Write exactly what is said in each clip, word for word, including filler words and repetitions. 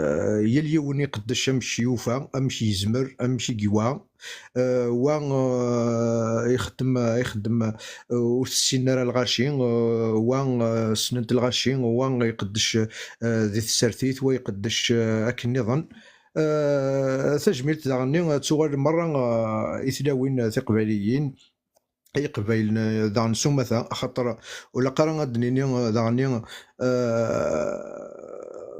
eh, yal yiwen iqeddec amek yufa, amek yezmer, amek i yewɛa. Eh, wa, eh, ixeddem, ixeddem, eh, ur t-ssinen ara lɣaci, eh, wa, eh, ssnen-t lɣaci, wa iqeddec, eh, di tsertit, wa iqeddec, eh, akken nniḍen. Eh, tajmilt daɣen-nni, eh, tuɣal merra, eh, i tlawin, eh, tiqbayliyin, i Iqbaylen, eh, daɣen s umata, axaṭer ur ilaq ara ad d-nini, eh, daɣen-nni, eh,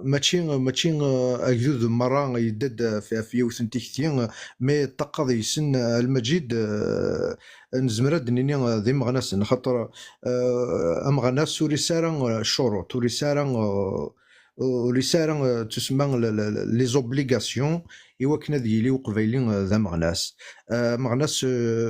mačči, mačči, eh, agdud merra yedda-d ɣef, ɣef yiwet n tikti, eh, mi ṭṭaqa deg-sen, eh, Lmaǧid, eh, nezmer ad d-nini, eh, d imeɣnasen, axaṭer, eh, ameɣnas ur yesɛi ara, eh, ccuruṭ, ur yesɛi ara, eh, ur yesɛi ara, eh, tusemma, le-, le-, le-, les obligations i wakken ad yili uqbayli, eh, d ameɣnas. Eh, ameɣnas, eh,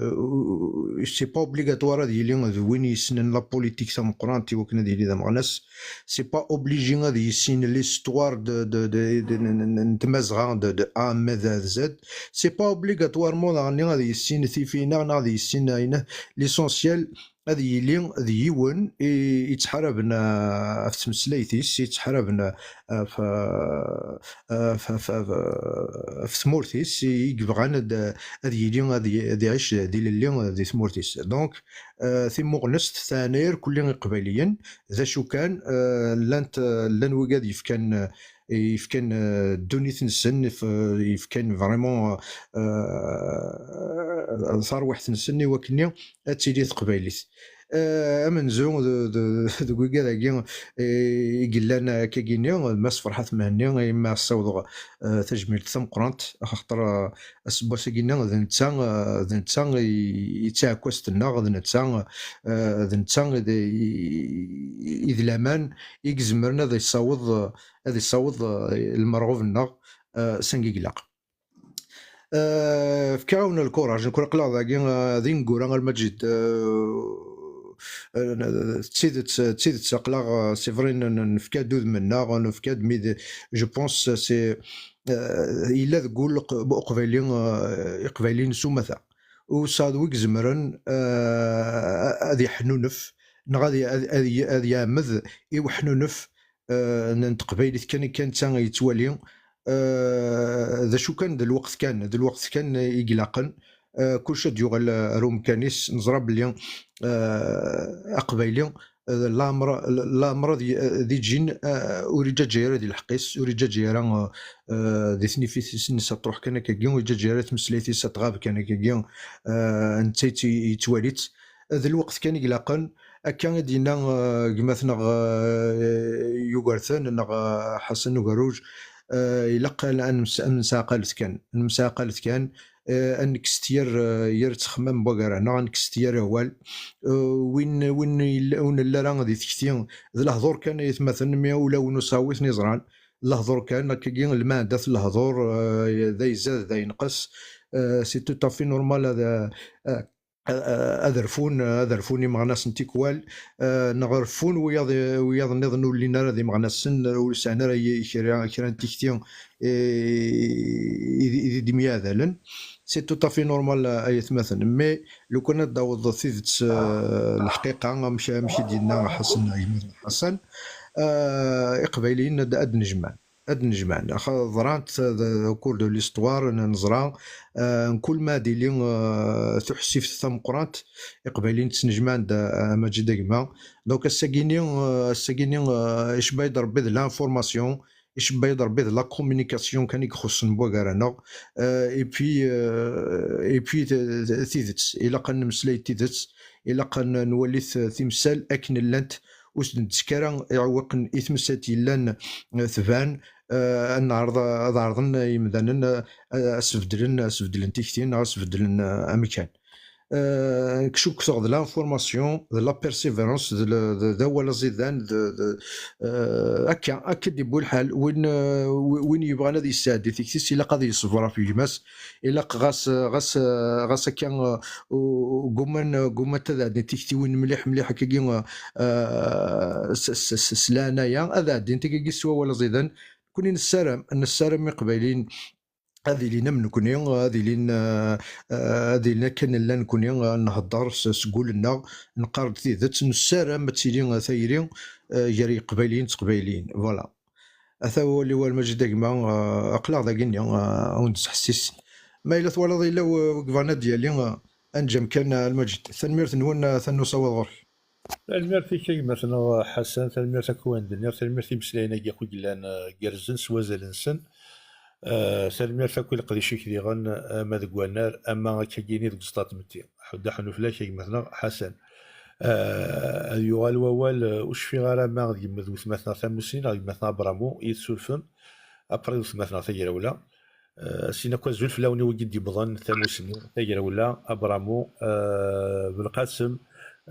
c'est pas obligatoire ad yili d win yessnen la politique tameqqrant i wakken ad yili d ameɣnas. C'est pas obligé ad yissin l'histoire de, de, de, de, n, n, n Tmazɣa de, de A mais à Z. C'est pas obligatoirement daɣen ad yissin tifinaɣ neɣ ad yissin ayen. L'essentiel, ad yili d yiwen i yettḥaraben, eh, ɣef tmeslayt-is, i yettḥaraben, eh, ɣef, eh, ɣef, ɣef, ɣef, ɣef tmurt-is, i yebɣan ad, ad yili, ad y-, ad iɛic d ilelli di tmurt-is. Donc, eh, timmuɣnest teɛna irkelli Iqbayliyen, d acu kan, eh, llant, eh, llan wigad yefkan, eh, yefkan, eh, ddunit-nsen, yef-, yefkan vraiment, eh, tarwiḥt-nsen i wakken ad tili teqbaylit. Eh, amenzu d, d, deg wigad-agi, eh, i yellan akkagi-nni, d Mass Ferḥat Mhenni, i ma ssawḍeɣ, eh, tajmilt tameqqrant, axaṭer, eh, aseggas-agi-nni d netta, eh, d netta i, i d taɛekkazt-nneɣ, d netta, eh, d netta i d, i, i d laman i izemren ad yessaweḍ, ad yessaweḍ, eh, lmerɣub-nneɣ, eh, s anga i ilaq. Eh, fkiɣ-awen lkuraj, nekk aql-aɣ dagi, eh, d ineggura a Lmaǧid. Eh, eh, d tidet, d tidet aql-aɣ, eh, c'est vrai, n-, n-, nefka-d udem-nneɣ, nefka-d, mais de, je pense, c'est, eh, yella deg wul uq-, uqbayli, eh, iqbayliyen s umata. Ur sɛiɣ wi izemren, eh, ad iḥnunef, neɣ ad i-, ad, ad i-, ad iɛemmed i uḥnunef, eh, n, n teqbaylit kan, kan d ta yettwali. Eh, d acu kan, d lweqt kan, d lweqt kan i ilaqen. Eh, kullec ad yuɣal ar umkan-is. Neẓra belli, eh, aqbayli, eh, lamer, lamer ad y-, ad iǧin, eh, ur iǧaǧa ara di lḥeqq-is, ur iǧaǧa ara, eh, di tnifit-is ad truḥ kan akkagi, ur iǧaǧa ara tmeslayt-is ad tɣab kan akkagi, eh, netta yettwali-tt. D lweqt kan i ilaqen. Akka i d-yenna, eh, gma-tneɣ, eh, Yugurten neɣ, eh, Ḥasan Ugerruj, eh, ilaq ad, ad nems-, ad nemseɛqalet kan, nemseɛqalet kan, eh, ad nekkes yir, eh, yir ttexmam n wagara-nneɣ, ad nekkes yir awal. Eh, win, win yella, ur nelli ara di tekti, d lehdur kan, ay atmaten, mi ulawen ur sɛin wi ten-iẓran. Lehdur kan, akkagi, lmeɛdat n lehdur, eh, d ayzad, d ayenqes. Eh, c'est tout à fait normal ad, eh, a-, a-, ad rfun, ad rfun imeɣnasen tikwal, eh, neɣ rfun wiyaḍ, wiyaḍ nniḍen ur llin ara d imeɣnasen, ur sɛin ara i-, kra, kra n tikti, eh, i, i d-, i d-, i d-imyaɛdalen. C'est tout à fait normal, ay atmaten. Mais lukan ad d-taweḍ tidet, eh, lḥqiqa, amek, amek i d-yenna Ḥasan, gma-tneɣ Ḥasan, eh, Iqbayliyen ad, ad nejmaɛen. Ad nejmaɛen. Axa-, ḍrant, eh, au cours de l'histoire, n-, neẓra, eh, kul ma ad yili, eh, tuḥsift tameqqrant, Iqbayliyen ttnejmaɛen-d, eh, a Maǧid a gma. Donc, ass-agi-ni, eh, ass-agi-ni, eh, icebba-yi-d Rebbi d l'information, icebba-yi-d Rebbi d la communication kan i ixuṣṣen n wagara-nneɣ. Eh, et puis, eh, et puis, t-, t-, tidet, ilaq ad nemmeslay tidet, ilaq ad n-, nwali t-, timsal akken llant, ur s-d-nettekk ara iɛewwiqen i temsalt yellan, eh, tban, eh, ad neɛreḍ, ad ɛerḍen yimdanen, eh, ad sbeddlen, ad sbeddlen tikti neɣ ad sbeddlen, eh, amkan. Eh, nekk cukkteɣ d l'information, d la persévérance, d le, d, d awal aẓidan, d, d, eh, akka, akka i d-yewwi lḥal. Win, eh, wi-, win yebɣan ad yesɛeddi tikti-s, ilaq ad yeṣber ɣef gma-s, ilaq ɣas, ɣas, ɣas akka, eh, u-, u-, gguman, gguman ad ɛeddin tiktiwin mliḥ, mliḥ akkagi, eh, eh, s, s, s, s leɛnaya, ad ɛeddin tikagi s wawal aẓidan. Nekni nessaram, nessaram Iqbayliyen ad ilin am nekni, ad ilin, eh, eh, ad ilin akken llan nekni, eh, nhedder s, s wul-nneɣ, neqqar-d tidet, nessaram ad tili, eh, tayri, eh, gar Iqbayliyen d Teqbayliyin. Voilà. Ata wawal-iw a Lmajid a gma, eh, aql-aɣ dagi-nni, eh, a wen-d-sḥessis. Ma yella twalaḍ yella w-, wi yebɣan ad d-yali, eh, ad neǧǧ amkan, eh, a Lmajid. Tanemmirt-nwen, eh, atan nusaweḍ ɣur-k. Tanemmirt-ik a gma-tneɣ Ḥasan, tanemmirt akk i wen-d-nniɣ, tanemmirt i imeslayen-agi akk i yellan, eh, gerrzen s wazal-nsen. Eh, tanemmirt akk i leqdic-ik diɣen, ama deg wannar, ama akkagini deg uẓeṭṭa n tmetti. Ḥuddeɣ ḥennu fell-ak a gma-tneɣ Ḥasan. Eh, ad yuɣal wawal, eh, ur cfiɣ ara ma d gma d wetma-tneɣ Tamussni neɣ d gma-tneɣ Abramu, i yi-tessurfem, après d wetma-tneɣ Tagrawla. Eh, sin akk azul fell-awen i wigi d-yewwḍen, Tamussni, Tagrawla, Abramu, eh, Belqasem,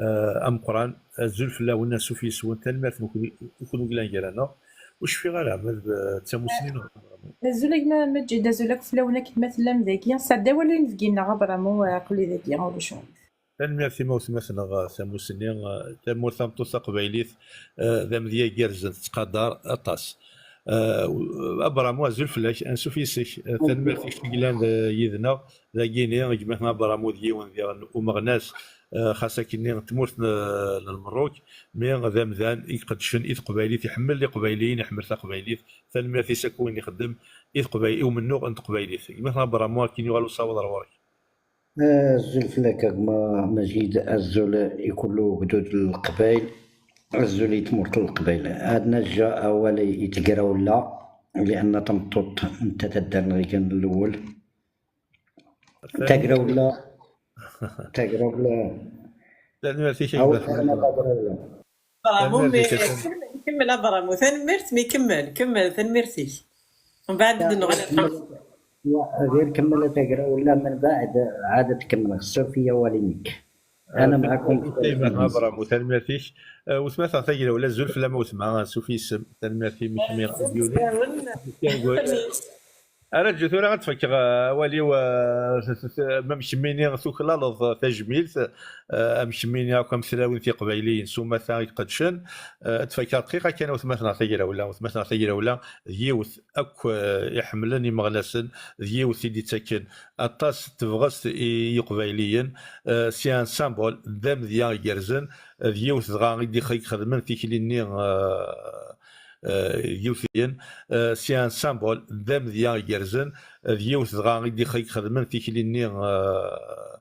eh, Ameqqran, azul fell-awen, ansuf yes-wen, tanemmirt i kenwi, i kenwi yellan gar-aneɣ. Ur cfiɣ ara ma d, eh, d Tamussni neɣ d Abramu. Azul a gma Maǧid, azul akk fell-awen akken ma tellam dagi. Sɛeddi awal i unebgi-nneɣ Abramu, eh, aql-i dagi, ulac aɣilif. Tanemmirt i ma wetma-tneɣ Tamussni, eh, tamurt tameṭṭut taqbaylit, eh, d amedya igerrzen, tettqadar aṭas. Eh, Abramu, azul fell-ak, ansuf yes-k. Eh, tanemmirt i kečč i yellan d, yid-neɣ dagini, gma-tneɣ Abramu d yiwen diɣen umeɣnas, eh, xas akkenni n tmurt n, n Lmerruk, mi d amdan i iqeddcen i teqbaylit, iḥemmel Iqbayliyen, iḥemmel taqbaylit, tanemmirt-is akk win ixeddem i teqbay-, i umennuɣ n teqbaylit. Gma-tneɣ Abramu akken yuɣal usaweḍ ar ɣur-k. Azul fell-ak a gma Maǧid, azul i kullu ugdud n Leqbayel, azul i tmurt n Leqbayel. Ad naǧǧa awal i Tagrawla, lianna tameṭṭut netta taddar n ɣigan n lewwel. Tagrawla, Tagrawla. Tanemmirt-ik a gma Tagrawla. Abramu, mi kemmel, kemmel Abramu, tanemmirt, mi kemmel, kemmel, tanemmirt-ik. Mbeɛd ad nuɣal. Wa, ɣir kemmel a Tagrawla, mbeɛd ɛad ad tkemmel, suref-iyi awal-inek. Ana mɛakum. Abramu, tanemmirt-ik. Eh, wetma-tneɣ Tagrawla, azul fell-am a wetma, ansuf yes-m, tanemmirt-im, kemmel. Ara ǧǧu tura ad d-fakkeɣ, eh, awal-iw, eh, t-, t-, t-, ma am kemmini tuklaleḍ, eh, tajmilt, eh, am kemmini akk am tlawin tiqbayliyin s umata iqedcen, eh, ad d-fakkeɣ dqiqa kan a wetma-tneɣ Tagrawla. Wetma-tneɣ Tagrawla d yiwet akk, eh, iḥemmlen imeɣnasen, d yiwet i d-ittaken aṭas n tebɣest i Yiqbayliyen, eh, c'est un symbole, d amedya igerrzen, d yiwet dɣa i d-ix-, i ixedmen tikli-nni, eh, eh, yiwet, eh, c'est un symbole, d amedya igerrzen, d yiwet dɣa i d-ix-, i ixedmen tikli-nni, eh,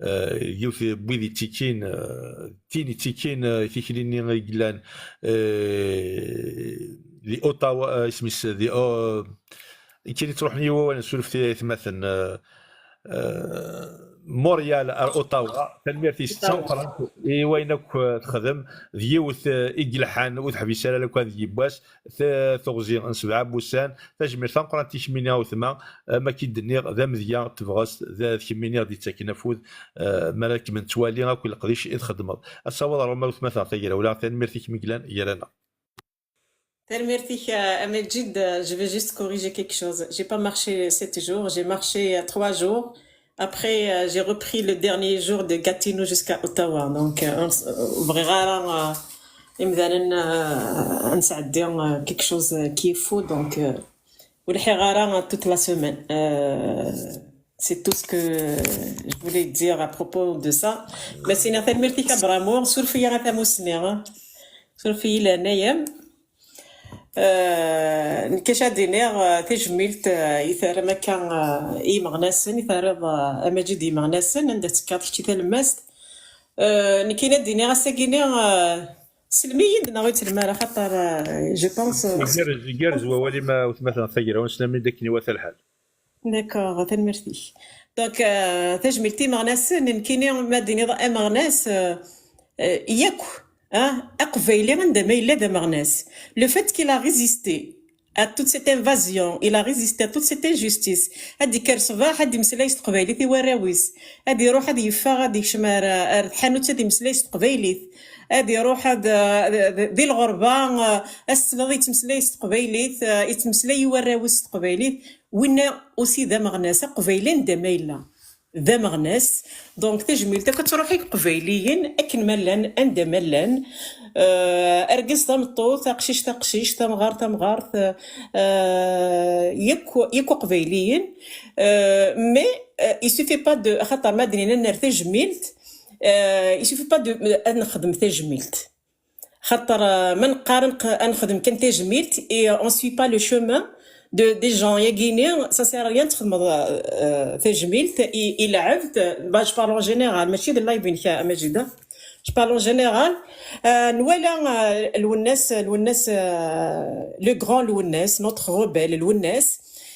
eh, yiwet n wid ittikin, eh, tin ittikin, eh, tikli-nni i yellan, eh, di Ottawa, eh, isem-is, di O-, ikkin ittruḥen i wawal n suref taytmaten, eh, eh, Montréal ar Ottawa, tanemmirt-is d tameqqrant i wayen akk, eh, texdem, d yiwet, eh, i yelḥan, ur teḥbis ara lukan deg yibbwas, t-, teɣzi n sebɛa n wussan, tajmilt tameqqrant i kemmini a wetma, am akken i d-nniɣ, d amedya n tebɣest, d, d kemmini i ɣ-d-ittaken afud, eh, mi ara kem-nettwali akk leqdic i txeddmeḍ. Ad taweḍ ar ɣur-m a wetma-tneɣ Tagrawla, tanemmirt i kem-ilan gar-aneɣ. Tanemmirt-ik, euh, a Maǧid, euh, je vais juste corriger quelque chose. J'ai pas marché sept jours, j'ai marché, euh, trois jours. Après, euh, j'ai repris le dernier jour de Gatineau jusqu'à Ottawa. Donc, euh, on s-, euh, bɣiɣ ara, euh, imdanen, euh, ad nesɛeddi, euh, quelque chose, euh, qui est faux. Donc, euh, ur lḥiɣ ara, euh, toute la semaine. Euh, c'est tout ce que je voulais dire à propos de ça. Mais sinon, tanemmirt-ik a Abramu, suref-iyi a Tamussni, hein. Suref-iyi leɛnaya-m. Eh, nekk acu ad d-iniɣ, eh, tajmilt, eh, i terram akka, eh, i yimeɣnasen, i terriḍ, eh, a Maǧid i yimeɣnasen, anda tekkaḍ kečč i talemmast. Eh, nekkini ad d-iniɣ ass-agi-nni, eh, sellem-iyi-d neɣ ur ttellem ara, xaṭer, eh, je pense, eh, igerrez, igerrez wawal-im a wetma-tneɣ Tagrawa, neslam-d akken iwata lḥal. D'accord, tanemmirt-ik. Donc, euh, tajmilt i imeɣnasen, nekkini ma d-tiniḍ ameɣnas, euh, euh, yakk, hein, aqbayli anda ma yella d ameɣnas. Le fait qu'il a résisté à toute cette invasion, il a résisté à toute cette injustice. Ad d-ikker ṣṣbeḥ, ad d-imeslay s teqbaylit i warraw-is. Ad iruḥ, ad yeffeɣ, ad yekcem ar, ar tḥanut, ad imeslay s teqbaylit. Ad iruḥ, ad, ad, ad, di lɣerba, euh, ass-nniḍen yettmeslay s teqbaylit, euh, yettmeslay i warraw-is s teqbaylit. Winna aussi d ameɣnas, aqbayli anda ma yella d ameɣnas. Donc tajmilt akk ad truḥ i Iqbayliyen akken ma llan, anda ma llan. Euh, argaz tameṭṭut, aqcic taqcict, amɣar tamɣart, euh, yakk, yakk Iqbayliyen. Euh, mais, euh, il suffit pas de, axaṭer ma d-nini ad nerr tajmilt, euh, il suffit pas de, ad nexdem tajmilt. Xaṭer, euh, ma neqqar ad nexdem kan tajmilt et on suit pas le chemin de des gens yagini, ça sert à rien. Txedmeḍ, euh, tajmilt i lɛebd. Bah, je parle en général, mačči d live-inek a Majida. Je parle en général. Euh, nwala, euh, Lwennas, Lwennas, euh, le grand Lwennas, notre rebelle Lwennas.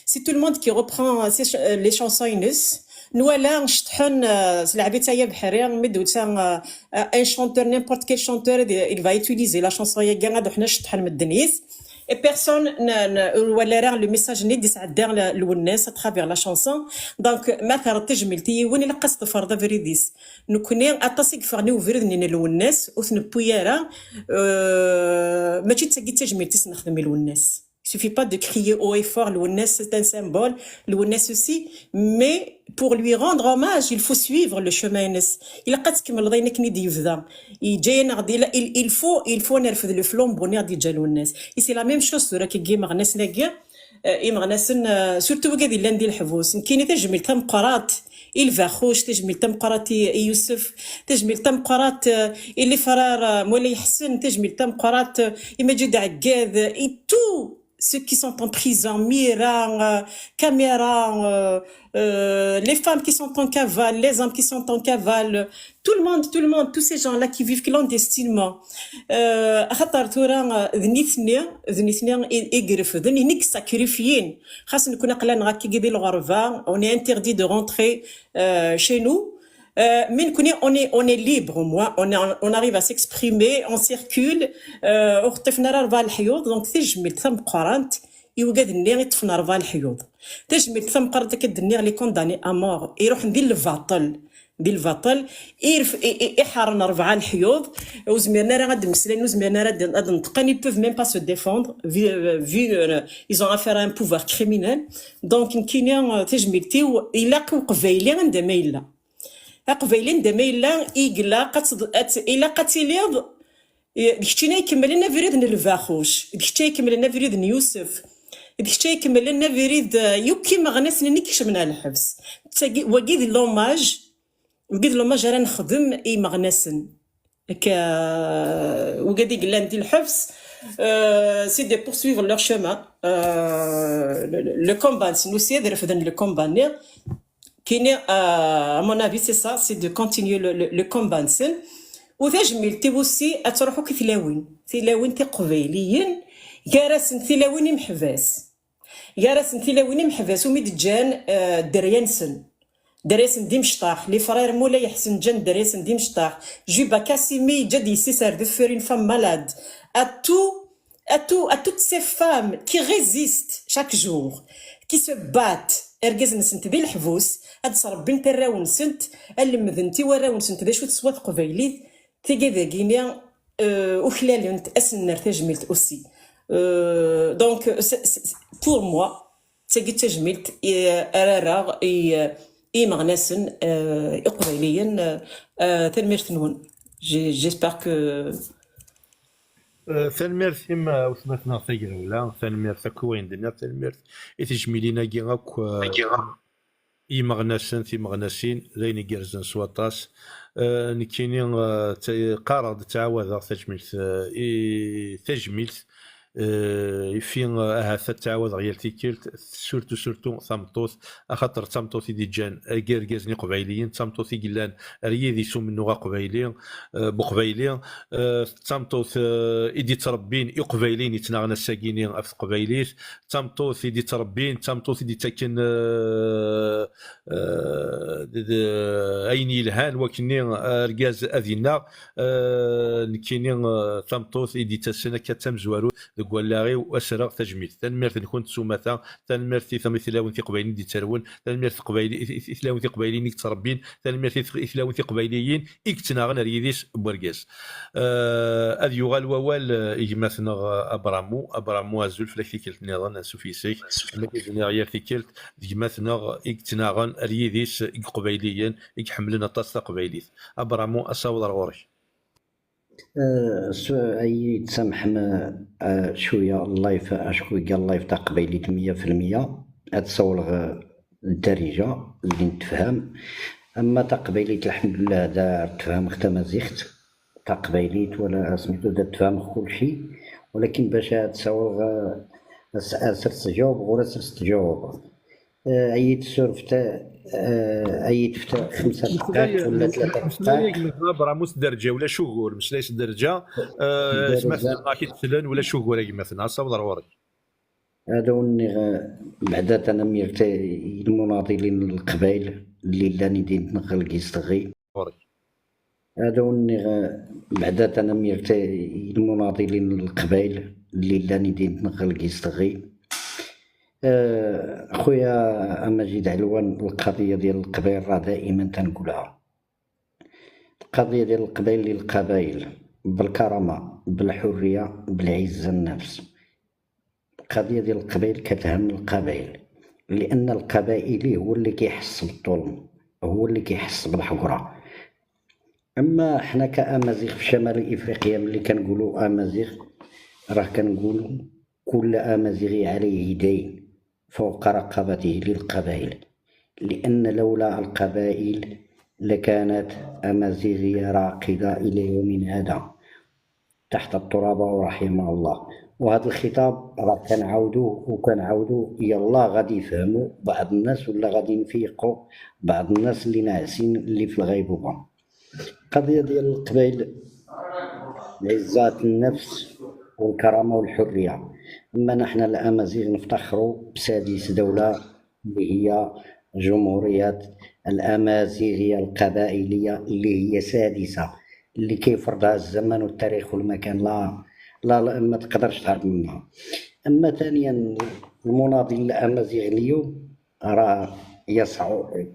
C'est tout le monde qui reprend, euh, ses ch- euh, les chansons-ines. Nwala ceṭṭḥen, euh, s lɛebd-aya abeḥri, mi d-tusa, euh, euh, un chanteur, n'importe quel chanteur, il va utiliser la chanson-agi, ad ḥna ceṭṭḥen medden-is. Et personne ne, ne, ur wala ara le message-nni d-isɛedda Lwennas à travers la chanson. Donc, ma terreḍ tajmilt i yiwen, ilaq ad s-tḍefreḍ abrid-is. Nekkni, aṭas i yeffɣen i ubrid-nni n Lwennas, ur t-newwi ara, euh, mačči d tagi d tajmilt i s-nexdem i Lwennas. Il suffit pas de crier haut et fort, Lwennas c'est un symbole, Lwennas aussi, mais pour lui rendre hommage, il faut suivre le chemin-ines. Ilaq ad tkemmleḍ ayen akken i d-yebda. Yeǧǧa-yaneɣ-d, il, il, il faut, il faut ad nerfed le flambeau-nni i ɣ-d-yeǧǧa Lwennas. Et c'est la même chose tura akkagi imeɣnasen-agi, euh, imeɣnasen, euh, surtout wigad yellan di leḥbus. Nekkini tajmilt tameqqrant i Lbaxuc, tajmilt tameqqrant i, i Yusef, tajmilt tameqqrant, euh, i les frères, euh, Mulay Ḥsen, tajmilt tameqqrant, euh, i Maǧid Ɛeggad, et tous ceux qui sont en prison, Mira, euh, Kamira, euh, euh, les femmes qui sont en cavale, les hommes qui sont en cavale, tout le monde, tout le monde, tous ces gens-là qui vivent clandestinement. Euh, axaṭer tura, euh, d nitni, d nitni i, i irefden, i nekk sacrifiyin. Xas nekkni aql-aneɣ akkagi di lɣerba, on est interdit de rentrer, euh, chez nous. Euh, mais nekkni, on est, on est libre, au moins, on, est- on arrive à s'exprimer, on circule, euh, ur ɣ-ṭṭifen ara rebɛa leḥyuḍ, donc tajmilt tameqqrant i wigad-nni i ṭṭfen rebɛa leḥyuḍ. Tajmilt tameqqrant akka d-nniɣ, les condamnés à mort, iruḥen di lbaṭel, di lbaṭel, iref-, i, i, iḥerren rebɛa leḥyuḍ, ur zmiren ara ad d-mmeslayen, ur zmiren ara ad, ad neṭqen, ils peuvent même pas se défendre, vu, euh, vu, euh, ils ont affaire à un pouvoir criminel. Donc, nekkini, euh, tajmilt-iw, ilaq i uqbayli anda ma yella. Aqbayli anda ma yella, ilaq ad tḍ-, ad t-, ilaq ad tiliḍ, eh, d keččini ay ikemmlen abrid n Lbaxuc, d kečč ay ikemmlen abrid n Yusef, d kečč ay ikemmlen abrid, eh, yakk imeɣnasen-nni i ikecmen ar lḥebs. Tagi, wagi d l'hommage, wagi d l'hommage ara nexdem i imeɣnasen. Akka, wigad i yellan di lḥebs, euh, c'est de poursuivre leur chemin. Euh, le, le, le combat-nsen aussi, ad refden le combat-nni. Kini, euh, à mon avis, c'est ça, c'est de continuer le, le, le combat-nsen. U tajmilt-iw aussi, ad truḥ akk i tlawin. Tilawin tiqbayliyin, gar-asen tilawin imeḥbas. Gar-asen tilawin imeḥbas umi d-ǧǧan, euh, dderya-nsen. Dderya-nsen d imecṭaḥ. Les frères Mulay Ḥsen ǧǧan dderya-nsen d imecṭaḥ. Juba Kasimi yeǧǧa-d yessi-s ar deffir, une femme malade. À tout, à tout, à toutes ces femmes qui résistent chaque jour, qui se battent, irgazen-nsent di leḥbus, ad srebbint arraw-nsent, ad lemdent i warraw-nsent d acu teswa teqbaylit, tigi dagini, euh, uklalent, ad sen-nerr tajmilt aussi. Euh, donc, c'est- c'est- pour moi, d tagi d tajmilt i ara rreɣ i, i imeɣnasen, euh, iqbayliyen, euh, euh, tanemmirt-nwen. J'ai- J'espère que Euh, tanemmirt-im, a wetma-tneɣ Tagrawla, tanemmirt akk i wayen d-tenniḍ, tanemmirt i tejmilin-agi akk, euh, i imeɣnasen, timeɣnasin, d ayen igerrzen s waṭas. Euh, nekkini, euh, tta- qqareɣ-d, ttɛawadeɣ tajmilt, euh, i tajmilt, euh, ifi, euh, ahat ad ttɛawadeɣ yal tikkelt, surtout, surtout tameṭṭut, axaṭer d tameṭṭut i d-iǧǧan ag- irgazen iqbayliyen, d tameṭṭut i yellan ar yidis umennuɣ aqbayli, euh, buqbayli, euh, d tameṭṭut, euh, i d-ittrebbin iqbayliyen yettnaɣen ass-agini ɣef teqbaylit, d tameṭṭut i d-ittrebbin, d tameṭṭut i d-ittaken, euh, euh, d- d- ayen yelhan wakken-nni argaz ad yennaɣ, euh, nekkini, euh, tameṭṭut i d-ittasen akka d tamezwarut deg wallaɣ-iw, ad s-rreɣ tajmilt. Tanemmirt-nkent s umata, tanemmirt i tam- i tlawin tiqbayliyin i d-ittarwen, tanemmirt teqbayli-, i, i, i tlawin tiqbayliyin i yettrebbin, tanemmirt i t- i tlawin tiqbayliyin i yettnaɣen ar yidis n wergaz. Euh, ad yuɣal wawal, euh, i gma-tneɣ, euh, Abramu. Abramu, azul fell-ak tikkelt nniḍen, ansuf yes-k. Am akken i d-nniɣ yal tikkelt, d gma-tneɣ i yettnaɣen ar yidis n yeqbayliyen, i iḥemmlen aṭas taqbaylit. Abramu, asawaḍ ar ɣur-k. Euh, s- ay tsamḥem, euh, cwiya live, acku iga live taqbaylit meyya fi lmeyya. Ad sawleɣ, euh, ldarija li nettefham. Ama taqbaylit, lḥemdullah, da tefhameɣ tamaziɣt. taqbaylit wala smitu da tfehmeḍ kulci, walakin bac ad tsawaleḍ, eh, as-, asers tjaweb ɣur asers tjaweb. Eh, ad yi-d-tessurfeḍ, eh, ad yi-d-tefkeḍ xemsa dqayeq wala tlata dqayeq. Meslay a gma Bramus Derǧa, ulac ugur, meslay s Derǧa. Eh, Derǧa. Ismaten-nneɣ i d-sellen, ulac ugur a gma-tneɣ, asaweḍ ar ɣur-k. Ad awen-nniɣ, eh, beɛda tanamirt, eh, i lmunaḍilin n Leqbayel lli llan i din tneɣ lgis teɣi. Ad awen-nniɣ, eh, beɛda tanamirt, eh, i lmunaḍilin n Leqbayel lli llan i din tneɣ lgis teɣi. Eh, خويا أمجيد علوان، القضية ديال القبائل راه دائما تنقولها. القضية ديال القبائل للقبائل بالكرامة، بالحرية، بالعزة النفس. القضية ديال القبائل كتهم القبائل، لأن القبائلي هو اللي كيحس بالظلم، هو اللي كيحس بالحقرة. أما حنا كأمازيغ في شمال إفريقيا، ملي كنقولوا أمازيغ، راه كنقولوا كل أمازيغي عليه دين فوق رقبته للقبائل، لأن لولا القبائل لكانت أمازيغية راقدة إلى يوم هذا تحت التراب رحمها الله. وهذا الخطاب راه كنعاودوه وكنعاودوه، يلا غادي يفهموا بعض الناس ولا غادي نفيقوا بعض الناس اللي ناعسين اللي في الغيبوبة. القضية ديال القبائل، عزة النفس والكرامة والحرية. أما نحن الأمازيغ نفتخروا بسادس دولة اللي هي جمهورية الأمازيغية القبائلية اللي هي سادسة، اللي كيفرضها الزمن والتاريخ والمكان، لا، لا، لا، ما تقدرش تهرب منها. أما ثانيا، المناضل الأمازيغ اليوم راه يصعب،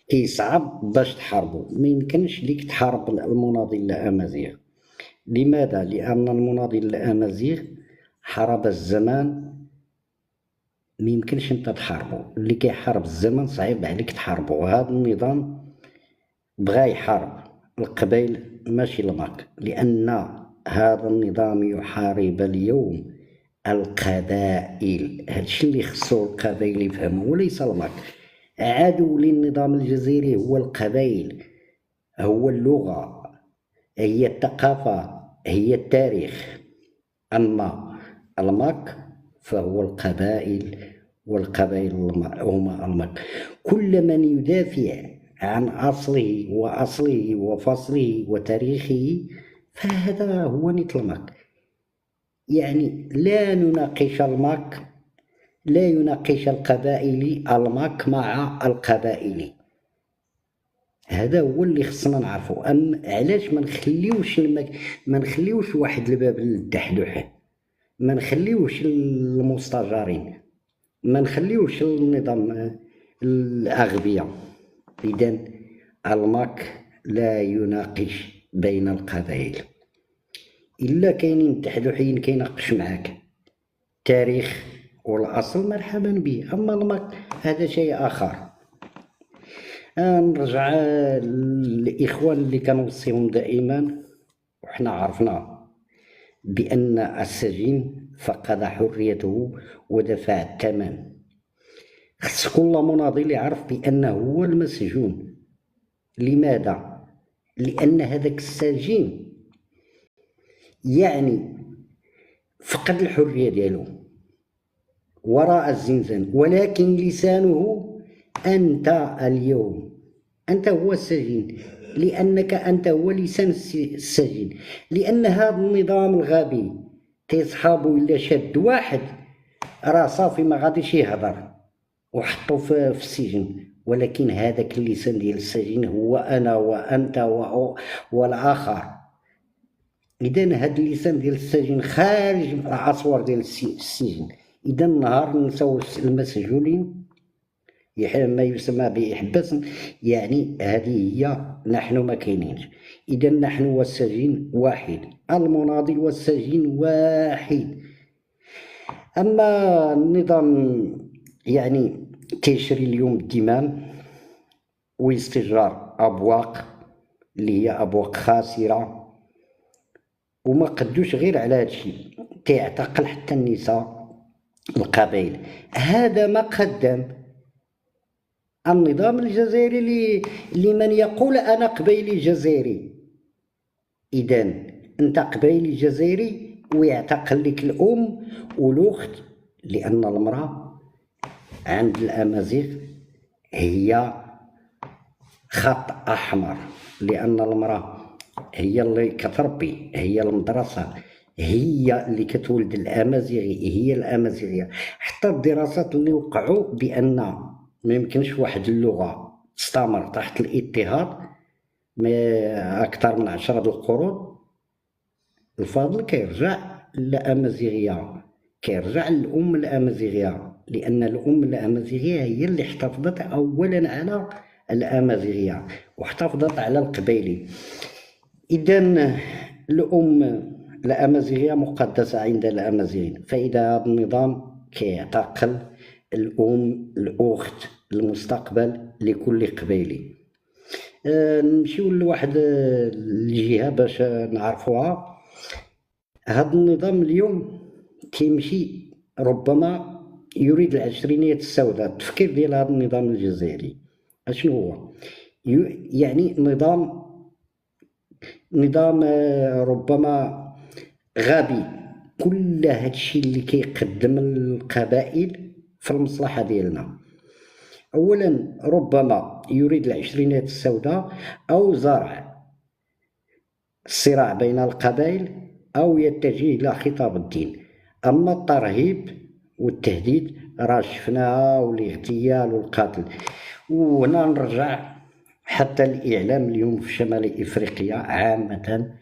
كيصعب باش تحاربو، ما يمكنش ليك تحارب المناضل الأمازيغ. لماذا؟ لأن المناضل الأمازيغ حارب الزمان، ما يمكنش انت تحاربو. اللي كيحارب الزمن صعيب عليك تحاربو. هذا النظام بغا يحارب القبائل، ماشي الماك، لأن هذا النظام يحارب اليوم القبائل. هادشي اللي خصو القبائل يفهموا، وليس الماك. عدو للنظام الجزيري هو القبائل، هو اللغة، هي الثقافة، هي التاريخ. أما الماك فهو القبائل، والقبائل الم-، هما الماك. كل من يدافع عن أصله وأصله وفصله وتاريخه فهذا هو نيت الماك. يعني لا نناقش الماك، لا يناقش القبائلي الماك مع القبائلي. هذا هو اللي خصنا نعرفو. أم-، علاش ما نخليوش المك-، ما نخليوش واحد الباب للدحدوح، ما نخليوش المستجارين، ما نخليوش النظام، آه، الأغبياء. إذن الماك لا يناقش بين القبائل. إلا كاينين الدحدوحيين كيناقش معاك التاريخ والأصل، مرحبا به. أما الماك هذا شيء آخر. آه، نرجع، آه، للإخوان اللي كنوصيهم دائما، وحنا عرفنا بأن السجين فقد حريته ودفع الثمن. خص كل مناضل يعرف بأنه هو المسجون. لماذا؟ لأن هذاك السجين، يعني، فقد الحرية ديالو وراء الزنزان، ولكن لسانه أنت اليوم، أنت هو السجين، لأنك أنت هو لسان الس-، السجين، لأن هذا النظام الغبي تيصحابو إلا شاد واحد راه صافي ما غاديش يهضر. وحطو في، في السجن، ولكن هذاك اللسان ديال السجين هو أنا وأنت و-، والآخر. إذن هاد اللسان ديال السجين خارج العصور ديال الس-، السجن. إذن نهار نساو الس-، المسجونين، يح-، ما يسمى بإحباس، يعني هذه هي، نحن ما كاينينش. إذن نحن والسجين واحد، المناضل والسجين واحد. أما النظام، يعني، تيشري اليوم الدماء ويستجار أبواق اللي هي أبواق خاسرة، وما قدوش غير على هادشي، تيعتقل حتى النساء القبائل. هذا ما قدم النظام الجزائري ل-، لمن يقول: "أنا قبيلي جزائري". إذن أنت قبايلي جزائري ويعتقل لك الأم والأخت، لأن المرأة عند الأمازيغ هي خط أحمر، لأن المرأة هي اللي كتربي، هي المدرسة، هي اللي كتولد الأمازيغي، هي الأمازيغية. حتى الدراسات اللي وقعوا بأن ما يمكنش واحد اللغة تستمر تحت الاضطهاد ما أكثر من عشرة د القرون، الفضل كيرجع للأمازيغية، كيرجع للأم الأمازيغية، لأن الأم الأمازيغية هي اللي احتفظت أولًا على الأمازيغية واحتفظت على القبايلي. إذن الأم الأمازيغية مقدسة عند الأمازيغيين، فإذا هذا النظام كيعتقل الأم، الأخت، المستقبل لكل قبايلي. آه، نمشيو لواحد، آه، الجهة باش، آه، نعرفوها. هذا النظام اليوم كيمشي، ربما يريد العشرينية السوداء، التفكير ديال هذا النظام الجزائري. أشنو هو؟ يو-، يعني نظام، نظام، آه، ربما غبي. كل هادشي اللي كيقدم القبائل في المصلحة ديالنا. أولًا، ربما يريد العشرينات السوداء أو زرع الصراع بين القبائل أو يتجه إلى خطاب الدين. أما الترهيب والتهديد راه شفناها، والاغتيال والقتل. وهنا نرجع حتى الإعلام اليوم في شمال إفريقيا عامة،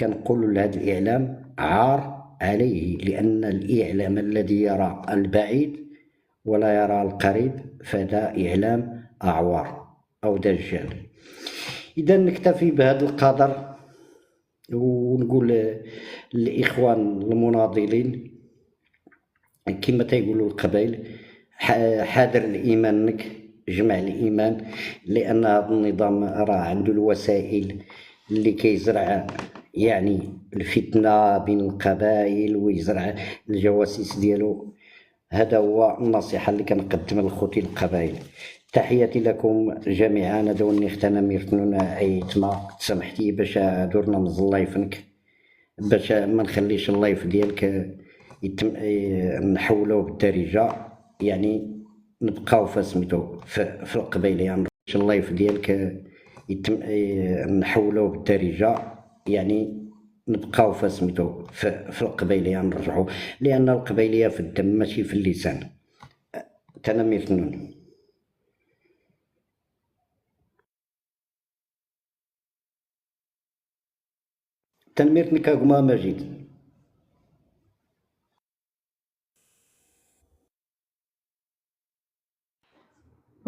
كنقول لهذا الإعلام عار عليه، لأن الإعلام الذي يرى البعيد ولا يرى القريب فهذا إعلام أعور أو دجال. إذا نكتفي بهذا القدر، ونقول للإخوان المناضلين كما تيقولوا القبائل، ح-، حاضر الإيمان نك، جمع الإيمان، لأن هذا النظام راه عنده الوسائل اللي كيزرع، يعني، الفتنة بين القبائل ويزرع الجواسيس ديالو. هذا هو النصيحة اللي كنقدم لخوتي القبائل. تحياتي لكم جميعا. هذا هو النيختان أمير تنون أيتما. تسامحتي باش دورنا مزال لايفنك، باش ما نخليش اللايف ديالك يتم، إيه، نحولوه بالدارجة، يعني نبقاو في سميتو في، في القبايلية، يعني اللايف ديالك يتم، إيه، نحولوه بالدارجة، يعني نبقاو في سميتو في، في القبايلية، نرجعو، لأن القبايلية في الدم ماشي في اللسان. تنميرت نون. Tanemmirt nekk a gma Majid.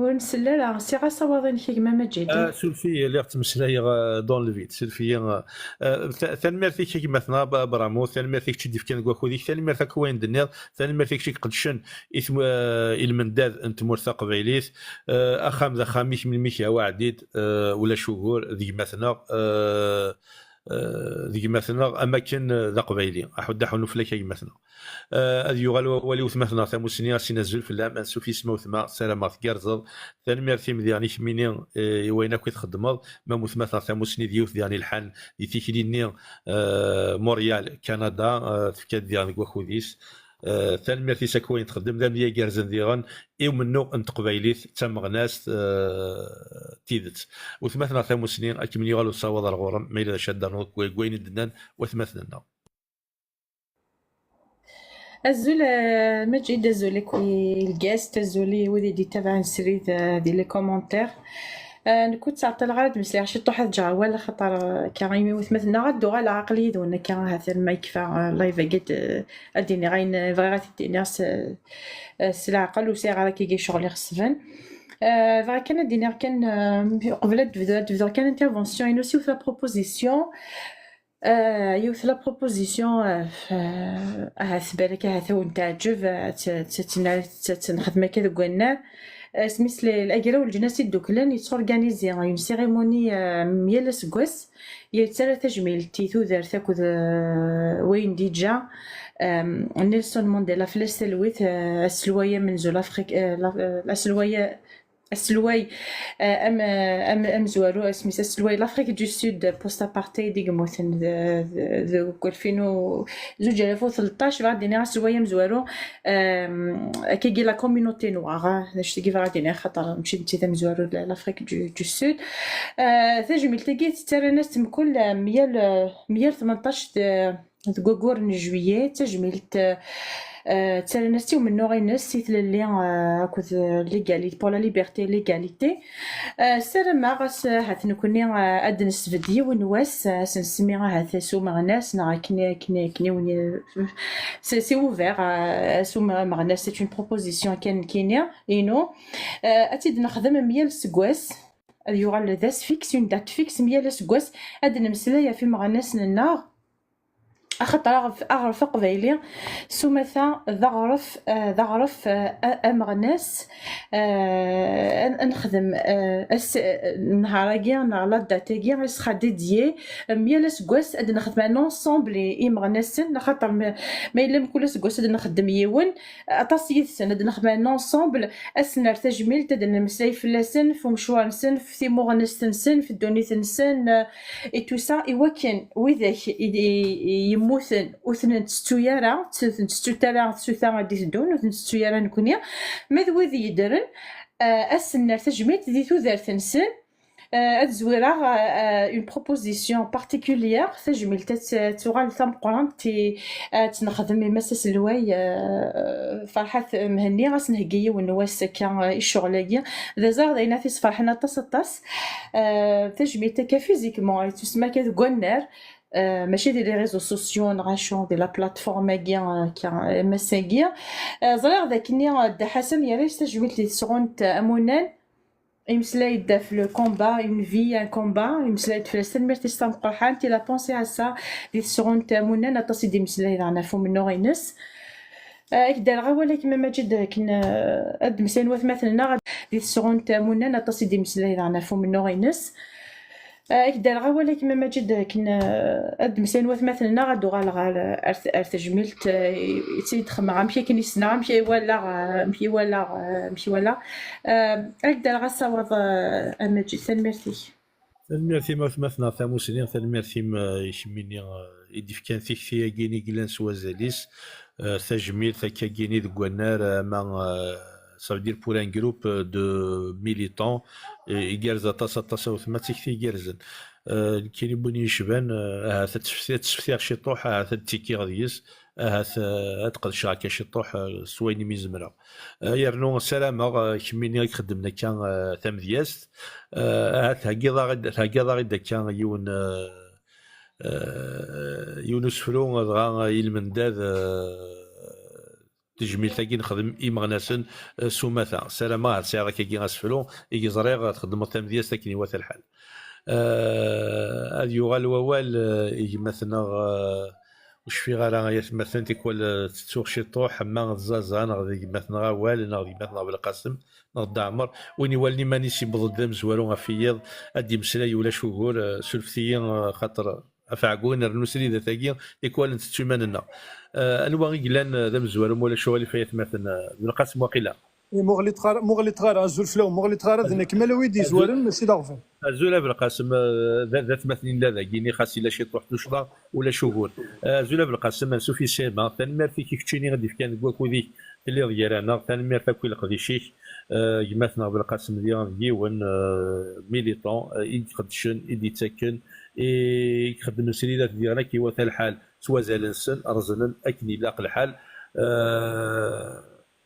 Ur nsell ara, ssiɣ-as awaḍ-inek a gma Majid. Ah, suref-iyi, lliɣ ttmeslayeɣ, ah, dans le vide, suref-iyi, ah, ah, ta-, tanemmirt-ik a gma-tneɣ Ab-, Abramo, tanemmirt i kečč i d-ifkan deg wakud-ik, tanemmirt akk i wayen d-tenniḍ, tanemmirt i kečč i iqeddcen i tm-, ah, i lmendad n tmurt taqbaylit, ah, axxam d axxam-ik, melmi k-yehwa ɛeddi-d, ah, ulac ugur, d gma-tneɣ, ah, ah, d gma-tneɣ am akken, ah, d aqbayli, aḥuddu aḥunnu fell-ak a gma-tneɣ. Ah, ad yuɣal wawal i wetma-tneɣ tamussni, a s-in azul fell-am, ansuf yes-m a wetma, ssarameɣ tgerrzeḍ. Tanemmirt-im diɣen i kemmini, eh, i wayen akk i txeddmeḍ, ma am wetma-tneɣ tamussni d yiwet diɣen ilḥan di tikli-nni, eh, Montréal, Canada, eh, tefka-d diɣen deg wakud-is. Eh, tanemmirt-is akk wayen txeddem, d amedya igerrzen diɣen i umennuɣ n teqbaylit d tameɣnast, eh, d tidet. Wetma-tneɣ tamussni, ad kem-yuɣal usawaḍ ar ɣur-m, ma yella d acu ad d-ternuḍ deg wayen i d-nnan watmaten-nneɣ. Azul, eh, Maǧid, azul akk i lgast, azul i wid i d-ittabaɛen srid, eh, di les commentaires. Eh, nekk ur ttɛeṭṭileɣ ara ad d-meslayeɣ ciṭuḥ, ad ǧǧeɣ awal, axaṭer, eh, akka imi wetma tenna ad d-uɣaleɣ, aql-i yid-wen akka, ahat ma yekfa, eh, live-agi, eh, ad d-iniɣ ayen, eh, bɣiɣ ad t-id-iniɣ s, eh, s leɛqel, ur sɛiɣ ara akkagi ccɣel ixeṣben. Eh, bɣiɣ kan ad d-iniɣ kan, eh, uqbel ad d-bduɣ, ad d-bduɣ kan intervention-inu, s yiwet la proposition. Ah, yiwet la proposition, ah, f-, ah, ahat balak ahat ad wen-teɛǧeb, ah, ad tt-, ad tt-, ad tt-nexdem akka deg wannar. Ah, isem-is l-, Agraw n Leǧnas Idduklen, yetturganizi une cérémonie, ah, yal aseggas, yettarra tajmilt i tudert akked, ah, wayen d-yeǧǧa, ah, Nelson Mandela fell-as talwit, ah, aselway amenzu Lafrik-, ah, la-, ah, aselway aselway, eh, am-, am-, amezwaru, asmi-s aselway l'Afrique du Sud post-apartheid i yemmuten d, d, deg alfin u zuǧ alaf u tleṭṭac, bɣiɣ ad d-iniɣ aselway amezwaru, ehm, akkagi la communauté noire, ah, d acu-tagi bɣiɣ ad d-iniɣ, xaṭer mačči d netta d amezwaru n l'Afrique du, du Sud. Eh, tajmilt-agi tettaran-as-tt mkul, eh, myal, eh, myal tmenṭac d, deg waggur n juillet, d tajmilt, eh, eh, ttarran-as-tt i umennuɣ-ines i tlelli, eh, akked, eh, l'égalité, pour la liberté et l'égalité. Eh, ssarameɣ ass, ahat nekkni, eh, ad d-nesbedd yiwen n wass, eh, ad s-nsemmi ahat s umeɣnas, neɣ akken, akken, akken iwen-, s, s ouvert, eh, s umeɣnas, c'est une proposition kan nekkini, inu. Eh, ad tt-id-nexdem am yal seggas, ad yuɣal d ass fixe, une date fixe, am yal aseggas ad d-nemmeslay ɣef imeɣnasen-nneɣ. Axaṭer aɣref, aɣref aqbayli s umata d aɣref, eh, d aɣref, eh, a-, ameɣnas, eh, ad, ad nexdem, eh, ass, eh, nnhar-agi neɣ la date-agi, i sera dédié, eh, myal aseggas ad nexdem un ensemble i, imeɣnasen, axaṭer ma, ma yella mkul aseggas ad nexdem yiwen, aṭas yid-sen, ad nexdem un ensemble, ad s-nerr tajmilt, ad nemmeslay fell-asen, f umecwar-nsen, f timuɣnest-nsen, f ddunit-nsen, eh, et tout ça, i wakken widak i, i, i yemmuten ur ten-nettettu ara, ur ten-tettut ara tsuta ad d-iteddun, ur ten-nettettu ara nekkni, ma d wid yeddren, eh, ad s-nerr tajmilt di tudert-nsen, eh, ad zwireɣ, eh, une proposition particulière, tajmilt ad t-, ad tuɣal d tameqqrant, i, ad tt-nexdem i Mass aselway, eh, Ferḥat Mhenni, ad s-nheggi yiwen n wass akka, eh, i ccɣel-agi. D azaɣ d ayen ad t-isferḥen aṭas, aṭas. Eh, tajmilt akka physiquement, yettusemma akka deg wannar, eh, mačči di les réseaux sociaux, neɣ acu, di la plateforme-agi, eh, akka, eh, Mass-agi. Eh, ẓriɣ d akken, eh, Dda Ḥasan yerra-yas tajmilt di tesɣunt, eh, Amunan. Imeslay-d ɣef le combat, une vie, un combat. Imeslay-d fell-as, tanemmirt-is tameqqrant. Il a pensé à ça di tesɣunt Amunan, aṭas i d-imeslay daɣen ɣef umennuɣ-ines. Eh, ad k-d-rreɣ awal a gma Maǧid akken, eh, ad d-mmeslayen watmaten-nneɣ di tesɣunt Amunan, aṭas i d-imeslay daɣen ɣef umennuɣ-ines. Eh, ad k-d-rreɣ awal a gma Maǧid akken, eh, ad d-mmeslayen watmaten-nneɣ, ad d-uɣaleɣ ar, ar, ar tejmilt, eh, i, i tt-id-xemmeɣ, amek akken i ssneɣ, amek i walaɣ, eh, amek i walaɣ, eh, amek i walaɣ. Eh, ad k-d-rreɣ asawaḍ, eh, a Maǧid, tanemmirt-ik. Tanemmirt-im a watmaten ɣef tamusni, tanemmirt-im, eh, i kemmini, eh, i d-ifkan tikti-agi i yellan s wazal-is. Eh, tajmilt akkagini deg wannar, eh, ama, eh, ça veut dire pour un groupe, eh, de militants, eh, igerrez aṭas, aṭas a wetma, d tikti igerrzen. Eh, nekkini n win yecban, eh, ahat ad tesfti-, ad tesftiɣ ciṭuḥ, ahat ad ttikkiɣ deg-s, ahat, eh, ad qedceɣ akka ciṭuḥ, eh, s wayen imi zemreɣ. Eh, yernu ssarameɣ, eh, kemmini i ixeddmen akka, eh, tamedyazt, eh, ahat theggiḍ-aɣ-id, theggiḍ-aɣ-id akka yiwen, eh, eh, yiwen usefru, dɣa i lmendad, eh, tejmilt-agi nexdem imeɣnasen, eh, s umata. Ssarameɣ ahat sɛiɣ akkagi asefru i ẓriɣ txeddmeḍ tamedyazt akken iwata lḥal. Eh, ad yuɣal wawal, eh, i gma-tneɣ, eh, ur cfiɣ ara ay atmaten, tikwal, eh, tettuɣ ciṭuḥ, ama d Zaza neɣ d gma-tneɣ Awal neɣ d gma-tneɣ Belqasem neɣ Dda Ɛmer. Win iwalan iman-is yewweḍ-d d amezwaru ɣef yiḍ, ad d-imeslay, ulac ugur, eh, surfet-iyi, eh, xaṭer ɣef ɛeggun, rnu sridat-agi, tikwal ntettu iman-nneɣ. Eh, anwa i yellan, eh, d amezwaru, ma ulac uɣilif, ay atmaten, eh, d Belqasem waqila? Eh, muɣlit ɣer, muɣlit ɣer, azul fell-awen, muɣlit ɣer, d nekk Malawi d-izwaren, mačči d aɣbel. Azul a Belqasem, eh, d, d atmaten-in la dagi, nniɣ xas ila ciṭuḥ tuccḍa, ulac ugur. Eh, azul a Belqasem, ansuf yessayma, tanemmirt-ik i keččini i d-ifkan deg wakud-ik, telliḍ gar-aneɣ, tanemmirt akk i leqdic-ik. Eh, gma-tneɣ Belqasem diɣen d yiwen, eh, militant, eh, i iqeddcen, i d-ittaken, i ixeddmen sridat diɣen akken iwata lḥal, s wazal-nsen, reẓnen akken ilaq lḥal. Eh,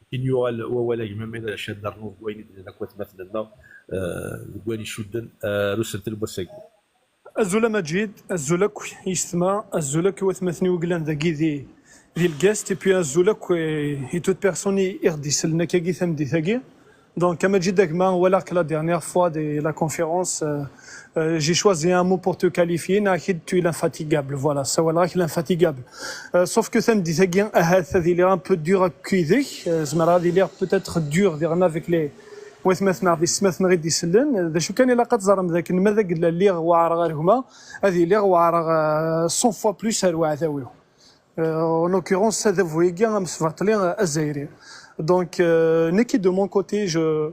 akken yuɣal wawal a gma Mirac ad d-nernu deg wayen i d-nnan akk watmaten-nneɣ, eh, deg wayen icudden, eh, ar usentel n wass-agi. Azul a Maǧid, azul akk yessetma, azul akk i watmaten-iw i yellan dagi di, di Lgast, et puis azul akk i, i toute personne i, i ɣ-d-isellen akkagi tameddit-agi. Donc, a Maǧid a gma, walaɣ-k la dernière fois de la conférence, euh, euh, j'ai choisi un mot pour te qualifier, nniɣ-ak-id, tu es l'infatigable, voilà, ssawaleɣ-ak l'infatigable. Euh, sauf que tameddit-agi, ahat ad iliɣ un peu dur akk yid-k, euh, zemreɣ ad iliɣ peut-être dur diɣen avec les, watmaten neɣ d yessetmaten i ɣ-d-isellen. D acu kan, ilaq ad teẓrem d akken ma d agella lliɣ weɛreɣ ar gma, ad iliɣ weɛreɣ, euh, cent fois plus ar uɛdaw-iw. Euh, en l'occurrence, adabu-agi amesbaṭli, euh, azzayri. Donc, euh, nekki de mon côté, je,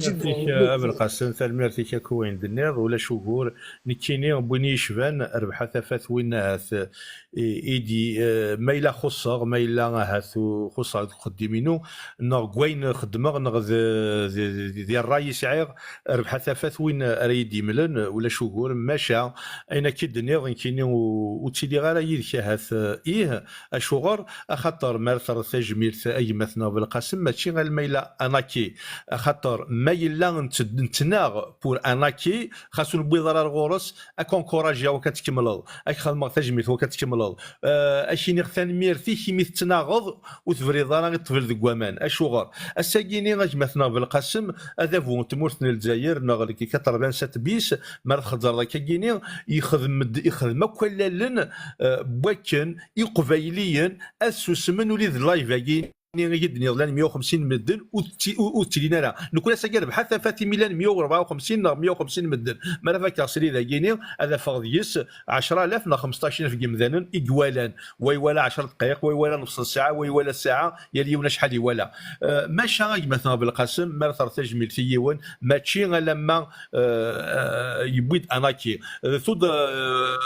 Tanemmirt-ik, a Belqasem, tanemmirt-ik akk i wayen d-tenniḍ, ulac ugur. Nekkini, n win yecban, rbeḥ a tafat win ahat, eh, i, i di, eh, ma yella xuṣṣeɣ, ma yella ahat u-, xuṣṣeɣ deg uxeddim-inu, neɣ deg wayen xeddmeɣ, neɣ d, d, d, di ṛṛay i sɛiɣ, rbeḥ a tafat win ara yi-d-yemlen, ulac ugur. Maca, ayen akka i d-tenniḍ, nekkini u-, ur ttiliɣ ara yid-k ahat, eh, ih, acuɣer? Axaṭer mi ara terreḍ tajmilt a gma-tneɣ Belqasem, mačči alma yella anaki. Axaṭer ma yella nett-, nettnaɣ pour un acquis, xas ur newwiḍ ara ar ɣur-s, ad k-encourageɣ wak ad tkemmleḍ, ad k-xedmeɣ tajmilt wak ad tkemmleḍ. Eh, ad k-iniɣ tanemmirt-ik imi tettnaɣeḍ, ur tebriḍ ara i ṭṭbel deg waman. Acuɣer? Ass-agi-ni, a gma-tneɣ Belqasem, adabu n tmurt n Lezzayer, neɣ le quatre-vingt-sept bis, mi ara txezzreḍ akka-gini, yexdem-d, yexdem akk allalen, eh, n wakken Iqbayliyen ad susmen ula d live-agi. i d-nniḍ llan meyya u xemsin medden ur tt-, ur, ur ttilin ara. Nekkni ass-agi rebḥeɣ tafat imi llan meyya u rebɛa u xemsin neɣ meyya u xemsin medden. Mi ara fakeɣ srid-agi-ni, ad afeɣ deg-s ɛecra alaf neɣ xemseṭṭac alaf n yimdanen i iwalan. Wa iwala ɛecra dqayeq, wa iwala nefṣ n ssaɛa, wa iwala ssaɛa, yal yiwen acḥal iwala. Eh, maca, a gma-tneɣ Belqasem, mi ara terreḍ tajmilt i yiwen, mačči alamma, eh, eh, yewwi-d anaki. Eh, tud, eh,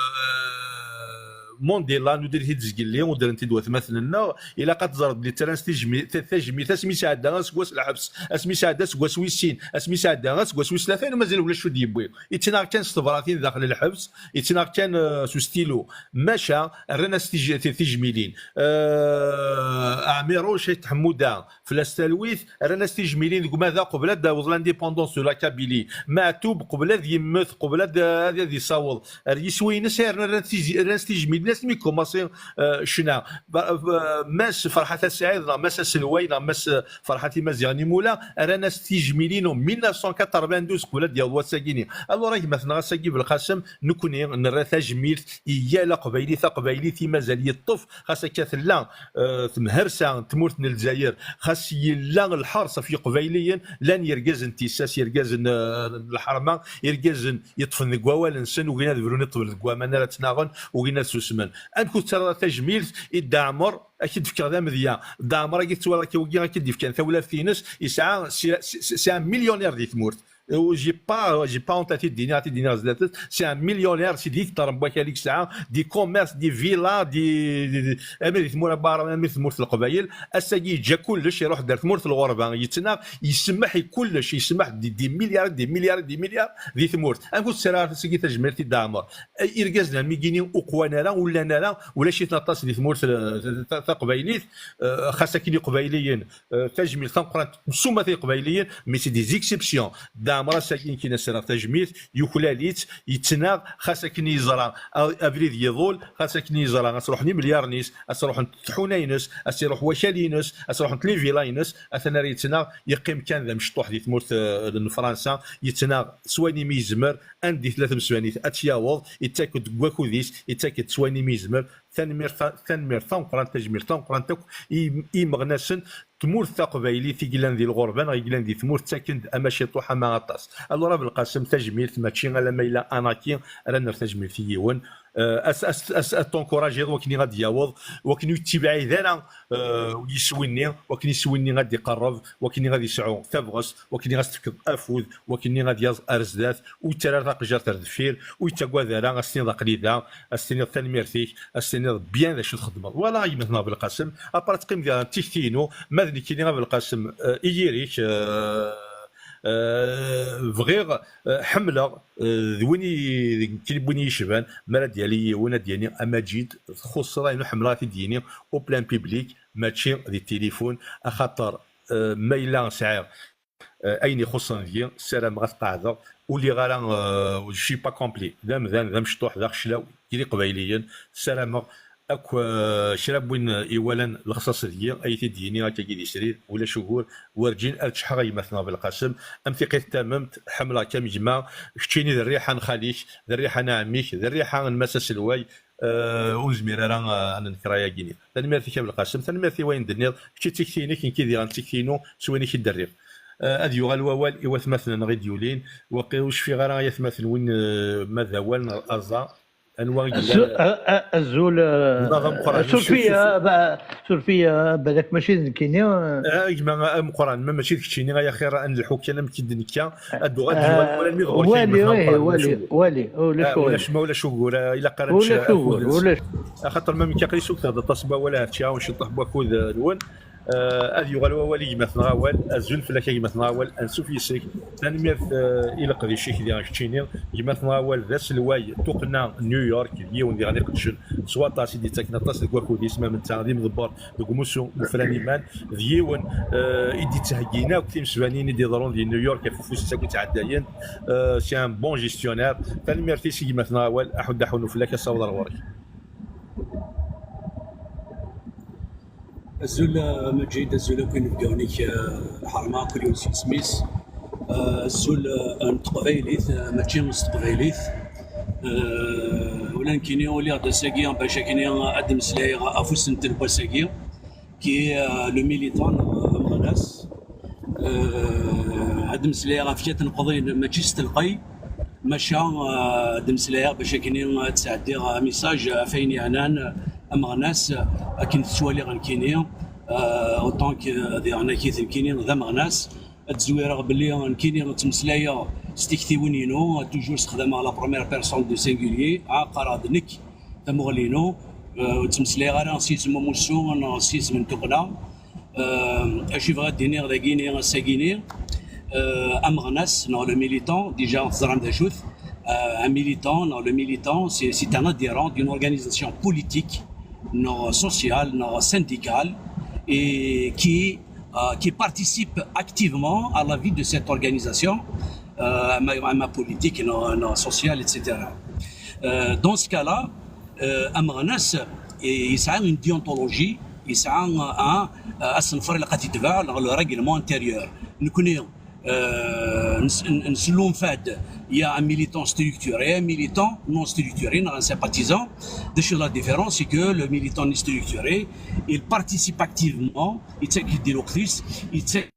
Mandela, nuder-it-id zgelli, udren-t-id watmaten-nneɣ, ilaq ad teẓreḍ belli ttarran s tijmi-, ta-, tajmilt asmi sɛedda aseggas n lḥebs, asmi sɛedda aseggas wis sin, asmi sɛedda aseggas wis tlata, inu mazal ulac ur d-yewwi. Ittnaɣ kan s tebratin daxel lḥebs, ittnaɣ kan, eh, s ustilu. Maca, rran-as tij-, ti-, tijmilin. Eh, Ɛmiruc Ayt Ḥemmuda, fell-as talwit, rran-as tijmilin deg umadaɣ qbel ad d-taweḍ l'indépendance de la Kabylie. Maɛtub qbel ad yemmet, qbel ad, ad, ad isaweḍ ar yiswi-ines, ay rran, rran tizi-, rran-as tijmilin asmi yekkumaṣi, eh, ccna. Ba-, ba-, Mass Ferḥat At Saɛid neɣ Mass Aselway neɣ Mass, eh, Ferḥat Imaziɣen Imula, rran-as tijmilin en mille neuf cent quatre-vingt-douze qbel ad d-yaweḍ wass-agi-ni. Alors, a gma-tneɣ, ass-agi Belqasem, nekkni nerra tajmilt i yal aqbayli, taqbaylit i mazal yeṭṭef, xas akka tella, eh, temhersa n tmurt n Lezzayer, xas yella lḥers ɣef Yiqbayliyen, llan yergazen n tissas, yergazen, eh, n lḥerma, irgazen yeṭṭfen deg wawal-nsen, ugin ad brun i ṭṭbel deg waman ara ttnaɣen, ugin ad susmen. Amek ur tettarraḍ tajmilt i Dda Ɛmer? Ad k-id-fkeɣ d amedya. Dda Ɛmer-agi tettwaliḍ akka, wagi ad k-id-ifkan tawlaft-ines, yesɛa, c'est, c'est, c'est un millionnaire di tmurt. Euh, j'ai pas, j'ai pas honte à t-id-iniɣ, à t-id-iniɣ zdat-s, c'est un millionnaire, c'est des hectares n wakal i yesɛa, des commerces, des villas, des, des, des, armi di tmura n waɛrab, armi di tmurt n Leqbayel. Ass-agi yeǧǧa kullec, iruḥ-d ar tmurt n lɣerba, yettnaɣ, yessemmeḥ i kullec, yessemmeḥ des, des milliards, des milliards, des milliards di tmurt. Amek ur tettarra ara ass-agi tajmilt i Dda Ɛmer? Irgazen am wigini ur qwan ara, ur llan ara, ulac-iten aṭas di tmurt, eh, ta-, ta-, taqbaylit, eh, xas akken iqbayliyen, eh, tajmilt tameqqrant s umata iqbayliyen, mais c'est des exceptions. Dda Ɛmer ass-agi nekkin ad s-rreɣ tajmilt, yuklal-itt, yettnaɣ, xas akken yeẓra a-, abrid yeḍul, xas akken yeẓra ad s-ruḥen imelyaṛen-is, ad s-ruḥent tḥuna-ines, ad s-iruḥ wakal-ines, ad s-ruḥent les villas-ines, atan ara yettnaɣ, yeqqim kan d amecṭuḥ di tmurt, eh, n Fransa, yettnaɣ s wayen imi yezmer, anda i tella tmesbanit ad tt-yaweḍ, ittak-d deg wakud-is, ittak-d s wayen imi yezmer. Tanemmirt ta-, tanemmirt tameqqrant, tajmilt tameqqrant akk i, i imeɣnasen n tmurt taqbaylit i yellan di lɣerba neɣ i yellan di tmurt, ttaken-d ama ciṭuḥ ama aṭas. Alors a Belqasem, tajmilt mačči alamma yella anaki ara nerr tajmilt i yiwen. Eh, as, as, as, ad t'encouragiḍ wakken ad d-yaweḍ, wakken ur yettibɛid ara, eh, yiswi-nni, wakken iswi-nni ad d-iqerreb, wakken ad yesɛu tabɣest, wakken ad s-tefkeḍ afud, wakken ad yaẓ ar zdat, ur yettarra ara taqejjart ar deffir, ur yettagad ara, ad s-tiniḍ aql-i da, ad s-tiniḍ tanemmirt-ik, ad s-tiniḍ bien d acu txeddmeḍ. Voilà, a gma-tneɣ Belqasem, après teqqim diɣen d tikti-inu, ma d nekkini a Belqasem, eh, i yiri-k, eh, eh, bɣiɣ, eh, ḥemmleɣ, eh, d win i, d nekkini win i yecban, mi ara d-yali yiwen ad d-yini a Maǧid, txuṣṣeḍ ayen ur ḥemmleɣ ad t-id-yini au plein public, mačči di tilifun, axaṭer, eh, ma yella sɛiɣ eh, ayen ixuṣṣen deg-i, ssarameɣ ad t-qeɛdeɣ. Ur lliɣ ara, eh, je suis pas complet. D amdan, d amecṭuḥ, d axeclaw, gar Iqbayliyen. Ssarameɣ akk, eh, kra n win iwalan lexṣaṣ deg-i, ay t-id-yini akkagi di srid, ulac ugur, werǧin ad ččḥeɣ a gma-tneɣ Belqasem. Am tiqqit n tamemt, ḥemmleɣ-k am gma, keččini d rriḥa n xali-k, d rriḥa n ɛemmi-k, d rriḥa n Mass Aselway, eh, ur nezmir ara, eh, ad nenker ayagi-nni. Tanemmirt-ik a Belqasem, tanemmirt i wayen d-tenniḍ, kečči d tikti-inek, nekki diɣen d tikti-inu, s wayen i k-id-rriɣ. Eh, ad yuɣal wawal i watmaten-nneɣ i d-yulin, waqil ur cfiɣ ara ay atmaten win, eh, ma d awal neɣ aẓa, anwa i yellan? Azu-, a-, a-, azul, eh, Ula d ameqqran, suref-iyi, suref-iyi. Ah, ba-, suref-iyi, ah, balak mačči d nekkini, eh. Ah, gma ameqqran, ma mačči d keččini, ay axir ad nelḥu kan amek i d-nekka, ad d-uɣal, ad d-yuɣal wala mi d ɣur-k, wali, a gma ameqqran, wali, wali, ulac, ah, ulac, ma ulac ugur, ah, ilaq ara nečč akud-nnes. Ulac ugur, ulac. Axaṭer ma nekk aql-i sukteɣ-d aṭas n wawal, ahat ttɛawan ciṭṭaḥ n wakud, eh, nwen. Eh, ad yuɣal wawal i gma-tneɣ awal, azul fell-ak a gma-tneɣ awal, ansuf yes-k. Tanemmirt, eh, i leqdic-ik diɣ keččini. Gma-tneɣ awal d aselway tuqqna n New York, d yiwen diɣen iqeddcen s waṭas, i d-yettaken aṭas deg wakud-is, ma netta d imḍebber deg umussu n ufran iman, d yiwen, eh, i d-yettheggin akk timesbanin i d-iḍerrun di New York ɣef ufus n ssagut iɛeddayen. Eh, c'est un bon gestionnaire. Tanemmirt-is i gma-tneɣ awal, aḥuddu aḥunnu fell-ak, ad s-aweḍ ar ɣur-k. Azul, eh, a Maǧid, azul akk inebgawen-ik, eh, lḥerma, kul yiwen s yisem-is. Eh, azul, eh, n teqbaylit, eh, mačči s teqbaylit. Eh, ula nekkini uliɣ-d ass-agi bac akkenni ad d-mmeslayeɣ afus n telbas-agi. Qui est, euh, le militant, euh, Ameɣnas. Euh, ad mmeslayeɣ ɣef yat neqḍin, mačči s telqey, maca, euh, ad mmeslayeɣ bac akken ad sɛeddiɣ message ɣef ayen yeɛnan Ameɣnas, akken tettwaliɣ nekkini, euh, autant que, euh, d aɣnakit nekkini d Ameɣnas. Ad zwireɣ belli nekkini ttmeslayeɣ s tiktiwin-inu, toujours sexdameɣ la première personne du singulier, ah, qqareɣ-d nekk, tamuɣli-inu, euh, ur ttmeslayeɣ ara s yisem umussu neɣ s yisem n tuqqna. Euh, acu i bɣiɣ ad d-iniɣ dagini, ass-agini, euh, Ameɣnas neɣ le militant, déjà teẓram d acu-t, euh, un militant neɣ le militant, c'est, c'est un adhérent d'une organisation politique, neɣ sociale, neɣ syndicale, et qui, euh, qui participe activement à la vie de cette organisation, euh, ama, ama politique, neɣ, neɣ sociale, et cetera. Euh, dans ce cas-là, euh, Ameɣnas, eh, yesɛa une déontologie, yesɛa, euh, un, euh, asenfar ilaq ad t-itbeɛ, le règlement intérieur. Nekkni, euh, nes-, n-, neslummef-d, il y a un militant structuré, un militant non structuré, neɣ un sympathisant. D acu la différence, c'est que le militant non structuré, il participe activement, il s'occupe des locris, il s'occupe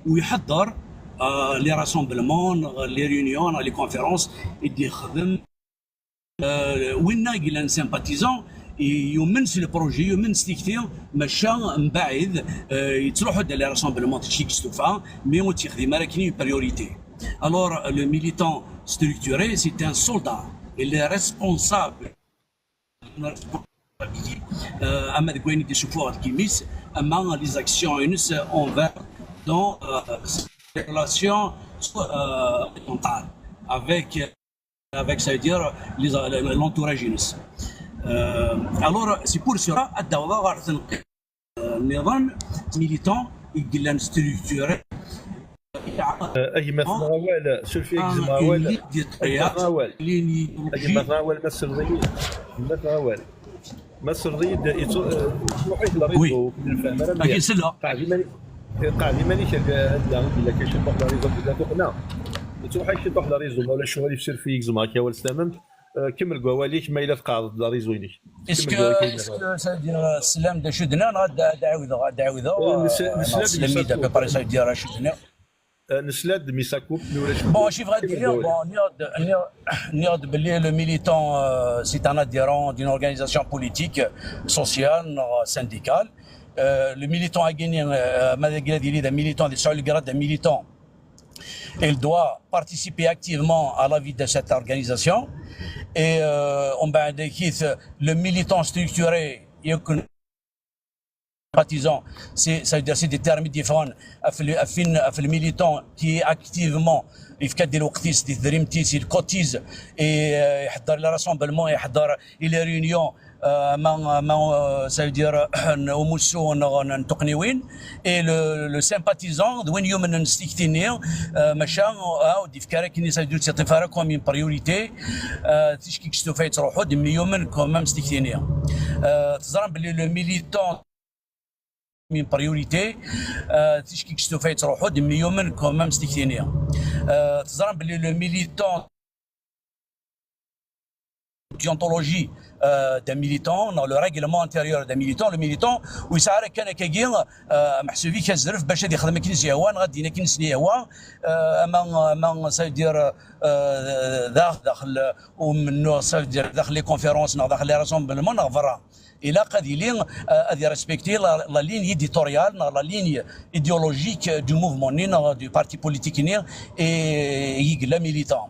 u iḥedder, euh, les rassemblements, neɣ les réunions, neɣ les conférences, i d-ixdem. Euh, winna i yellan sympathisant, i yumen s le projet, yumen s tikti, maca mbaɛid, euh, yettruḥu-d les rassemblements, kečč i yestufa, mais ur tt-yexdim ara akken une priorité. Alors, le militant structuré, c'est un soldat. Il est responsable, euh, ama deg wayen i d-isuffeɣ deg imi-s, ama les actions-ines envers, dans, euh, les relations, euh, horizontales avec, avec, ça veut dire, les, l'entourage-ines. Euh, alors, c'est pour cela, ad d-awḍeɣ ɣer tenqi-, euh, nniḍen, militant i yellan structuré. Euh, a gma, tneɣ awal, suref-iyi, gzem awal. Gzem awal. A gma, tneɣ awal, ma tesleḍ-iyi. Ma tneɣ awal. Ma tesleḍ-iyi-d, yettruḥ-ik le réseau, ur k-nfehhem ara mliḥ. Qeɛɛed iman-ik, qeɛɛed iman-ik anda i d-yella kan ciṭuḥ le réseau, tella tuqqna. Yettruḥ-ak ciṭuḥ le réseau, ma ulac ccɣel, suref-iyi, gzem-ak awal s tamemt. Euh, kemmel deg wawal-ik, ma yella tqeɛɛdeḍ le réseau-inek. Est-ce que, est-ce que, c'est-à-dire, euh, teslam d acu d-nniɣ, neɣ ad, ad ɛawdeɣ, ad ɛawdeɣ, euh, nesla-d, à peu près, ça veut dire, acu d-nniɣ. Euh, nesla-d, mi ça coupe, mi ulac. Bon, acu bɣiɣ ad d-iniɣ, bon, nniɣ-d, nniɣ, nniɣ-d belli le militant, euh, c'est un adhérent d'une organisation politique, sociale, neɣ syndicale. Euh, le militant-agi-nni, euh, ma d agla d yili d un militant, d yesɛu le grade d'un militant, il doit participer activement à la vie de cette organisation. Et, euh, on va dire que le militant structuré, sympathisant, c'est, ça veut dire, c'est des termes différents. Ɣef le, ɣef le, ɣef le militant qui est activement, yefka-d lweqt-is, di tedrimt-is, il cotise, et, euh, iḥeddar les rassemblements, iḥeddar les réunions, euh, ma, ma, euh, ça veut dire, n umussu, n, n, n tuqqniwin. Et le, le sympathisant, d win yumnen s tikti-nni, euh, maca, euh, ur d-yefki ara akken, ça veut dire, ur tt-yeṭṭif ara comme une priorité, euh, ticki deg stufa yettruḥu-d, mi yumen quand même s tikti-nni. Euh, teẓram belli le militant une priorité, euh, ticki deg stufa yettruḥu-d, mi yumen quand même s tikti-nni. Euh, teẓram belli le militant déontologie, euh, d'un militant, neɣ le règlement intérieur d'un militant, le militant, ur yesɛi ara kan akkagi, euh, meḥsub-ik azref bac ad yexdem akken i s-yehwa, neɣ ad d-yini akken i s-yehwa, euh, ama, ama, ça veut dire, euh, dax-, daxel umennuɣ, ça veut dire daxel les conférences, neɣ daxel les rassemblements, neɣ berra. Ilaq ad yili, euh, ad irespecter la, la ligne éditoriale, neɣ la ligne idéologique du mouvement-nni, neɣ du parti politique-nni, et, et le militant.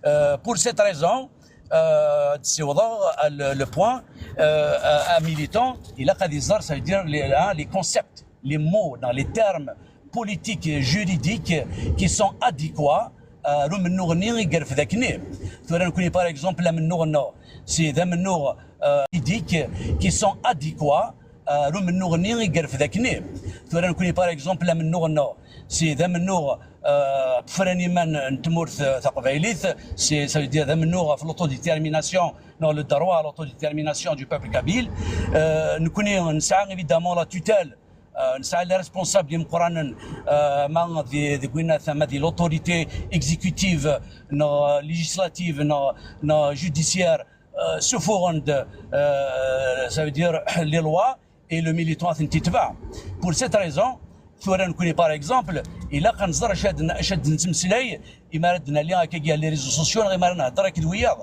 Euh, pour cette raison, euh, ad ssiwḍeɣ le, le point, euh, un militant, ilaq ad iẓer, ça veut dire les, hein, les concepts, les mots, dans les termes politiques et juridiques qui sont adéquats, euh, ɣer umennuɣ-nni i yerfed akkenni. Tura nekkni, par exemple, amennuɣ-nneɣ, c'est d amennuɣ, euh, juridiques qui sont adéquats, euh, ɣer umennuɣ-nni i yerfed akkenni. Tura nekkni, par exemple, amennuɣ-nneɣ, c'est d amennuɣ, euh, ufran iman n tmurt, euh, taqbaylit, c'est, ça veut dire d amennuɣ ɣef l'autodétermination, neɣ le droit à l'autodétermination du peuple kabyle. Euh, nekkni nesɛa évidemment la tutelle, euh, nesɛa les responsables imeqqranen, euh, ma di, deg winna tama di l'autorité exécutive, neɣ législative, neɣ, neɣ judiciaire, euh, ssufuɣen-d, euh, ça veut dire les lois, Et le militant ad tent-itbeɛ. Pour cette raison, tura nekni, par exemple, ilaq ad nẓer acu ad n-, acu ad nettmeslay, imi ara d-nali akkagi ar les réseaux sociaux, neɣ imi ara nehder akked wiyaḍ.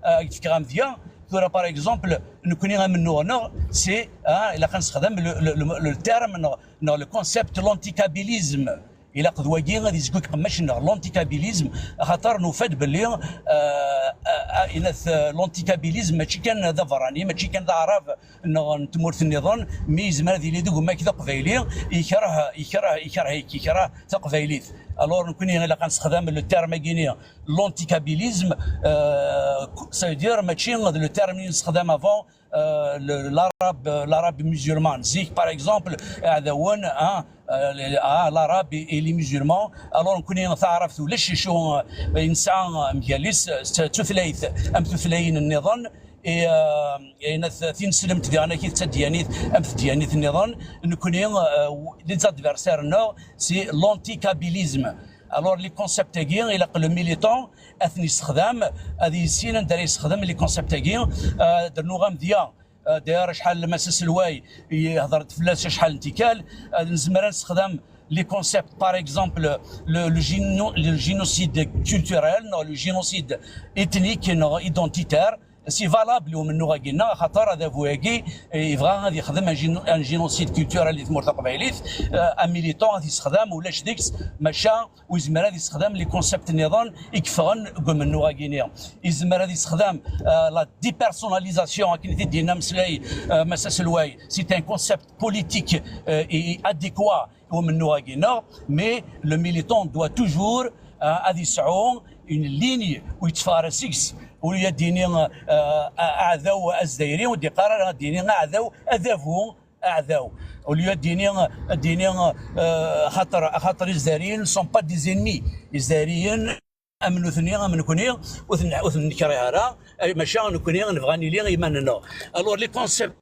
Ah, ad k-fkeɣ amedya, tura, par exemple, nekni amennuɣ-nneɣ, c'est, ah, ilaq ad nessexdam le, le, le, le terme, neɣ, neɣ le concept, l'anticabélisme. Ilaq d wagi ad izgu deg iqemmacen-nneɣ, l'anticabélisme, axaṭer nufa-d belli, ah, ah, ah, inat, ah, l'anticabélisme mačči kan d aberrani, mačči kan d aɛrab, neɣ n tmurt nniḍen, mi yezmer ad yili d gma-k d aqbayli, yekreh, yekreh, yekreh-ik, yekreh taqbaylit. Alors, nekni ilaq ad nessexdam le terme-agi-nni, l'anticabélisme, euh, ça veut dire, mačči d le terme i nessexdam avant, euh, le, l'arabe, l'arabe musulman. Zik, par exemple, aɛdawen, hein, euh, les, ah, l'arabe et, et les musulmans. Alors, nekni taɛrabt ulac acu, euh, nesɛa, euh, mgal-is, euh, tutlayt am tutlayin nniḍen, et, euh, et inat tineslemt diɣen akit d tadyanit am tedyanit nniḍen, nekni, euh, les adversaires-nneɣ, c'est l'anticabélisme. Alors, les concepts-agi, ilaq le militant ad ten-yessexdam, ad yissin anda ara yessexdam les concepts-agi, euh, ad rnuɣ amedya, euh, d'ailleurs, acḥal Mass Aselway yehder-d fell-as acḥal n tikkal, euh, nezmer ad nessexdam les concepts, par exemple, le, le géno-, le génocide culturel, neɣ le génocide ethnique, neɣ identitaire. C'est valable i umennuɣ-agi-nneɣ, axaṭer adabu-agi, eh, yebɣa ad yexdem un géno-, un génocide culturel di tmurt taqbaylit, eh, un militant ad t-yessexdam, ulac deg-s, maca ur yezmir ad yessexdam les concepts nniḍen i yeffɣen deg umennuɣ-agi-nni. Yezmer ad yessexdam, eh, la dépersonnalisation, akken i t-id-yenna ameslay, eh, Mass Aselway, c'est un concept politique, eh, et adéquat i umennuɣ-agi-nneɣ, mais le militant doit toujours, euh, ad yesɛu une ligne ur yetteffeɣ ara seg-s. Au lieu ad d-yini, euh, aɛdaw azdayri, ur d-yeqqar ara ad d-yini aɛdaw adabu, aɛdaw. Au lieu ad d-yini, ad d-yini, euh, axaṭer, axaṭer Izdayriyen ne sont pas des ennemis. Izdayriyen am nutni, am nekni, ur ten-, ur ten-nekriɣ ara, maca nekni nebɣa ad nili iman-nneɣ. Alors, les concepts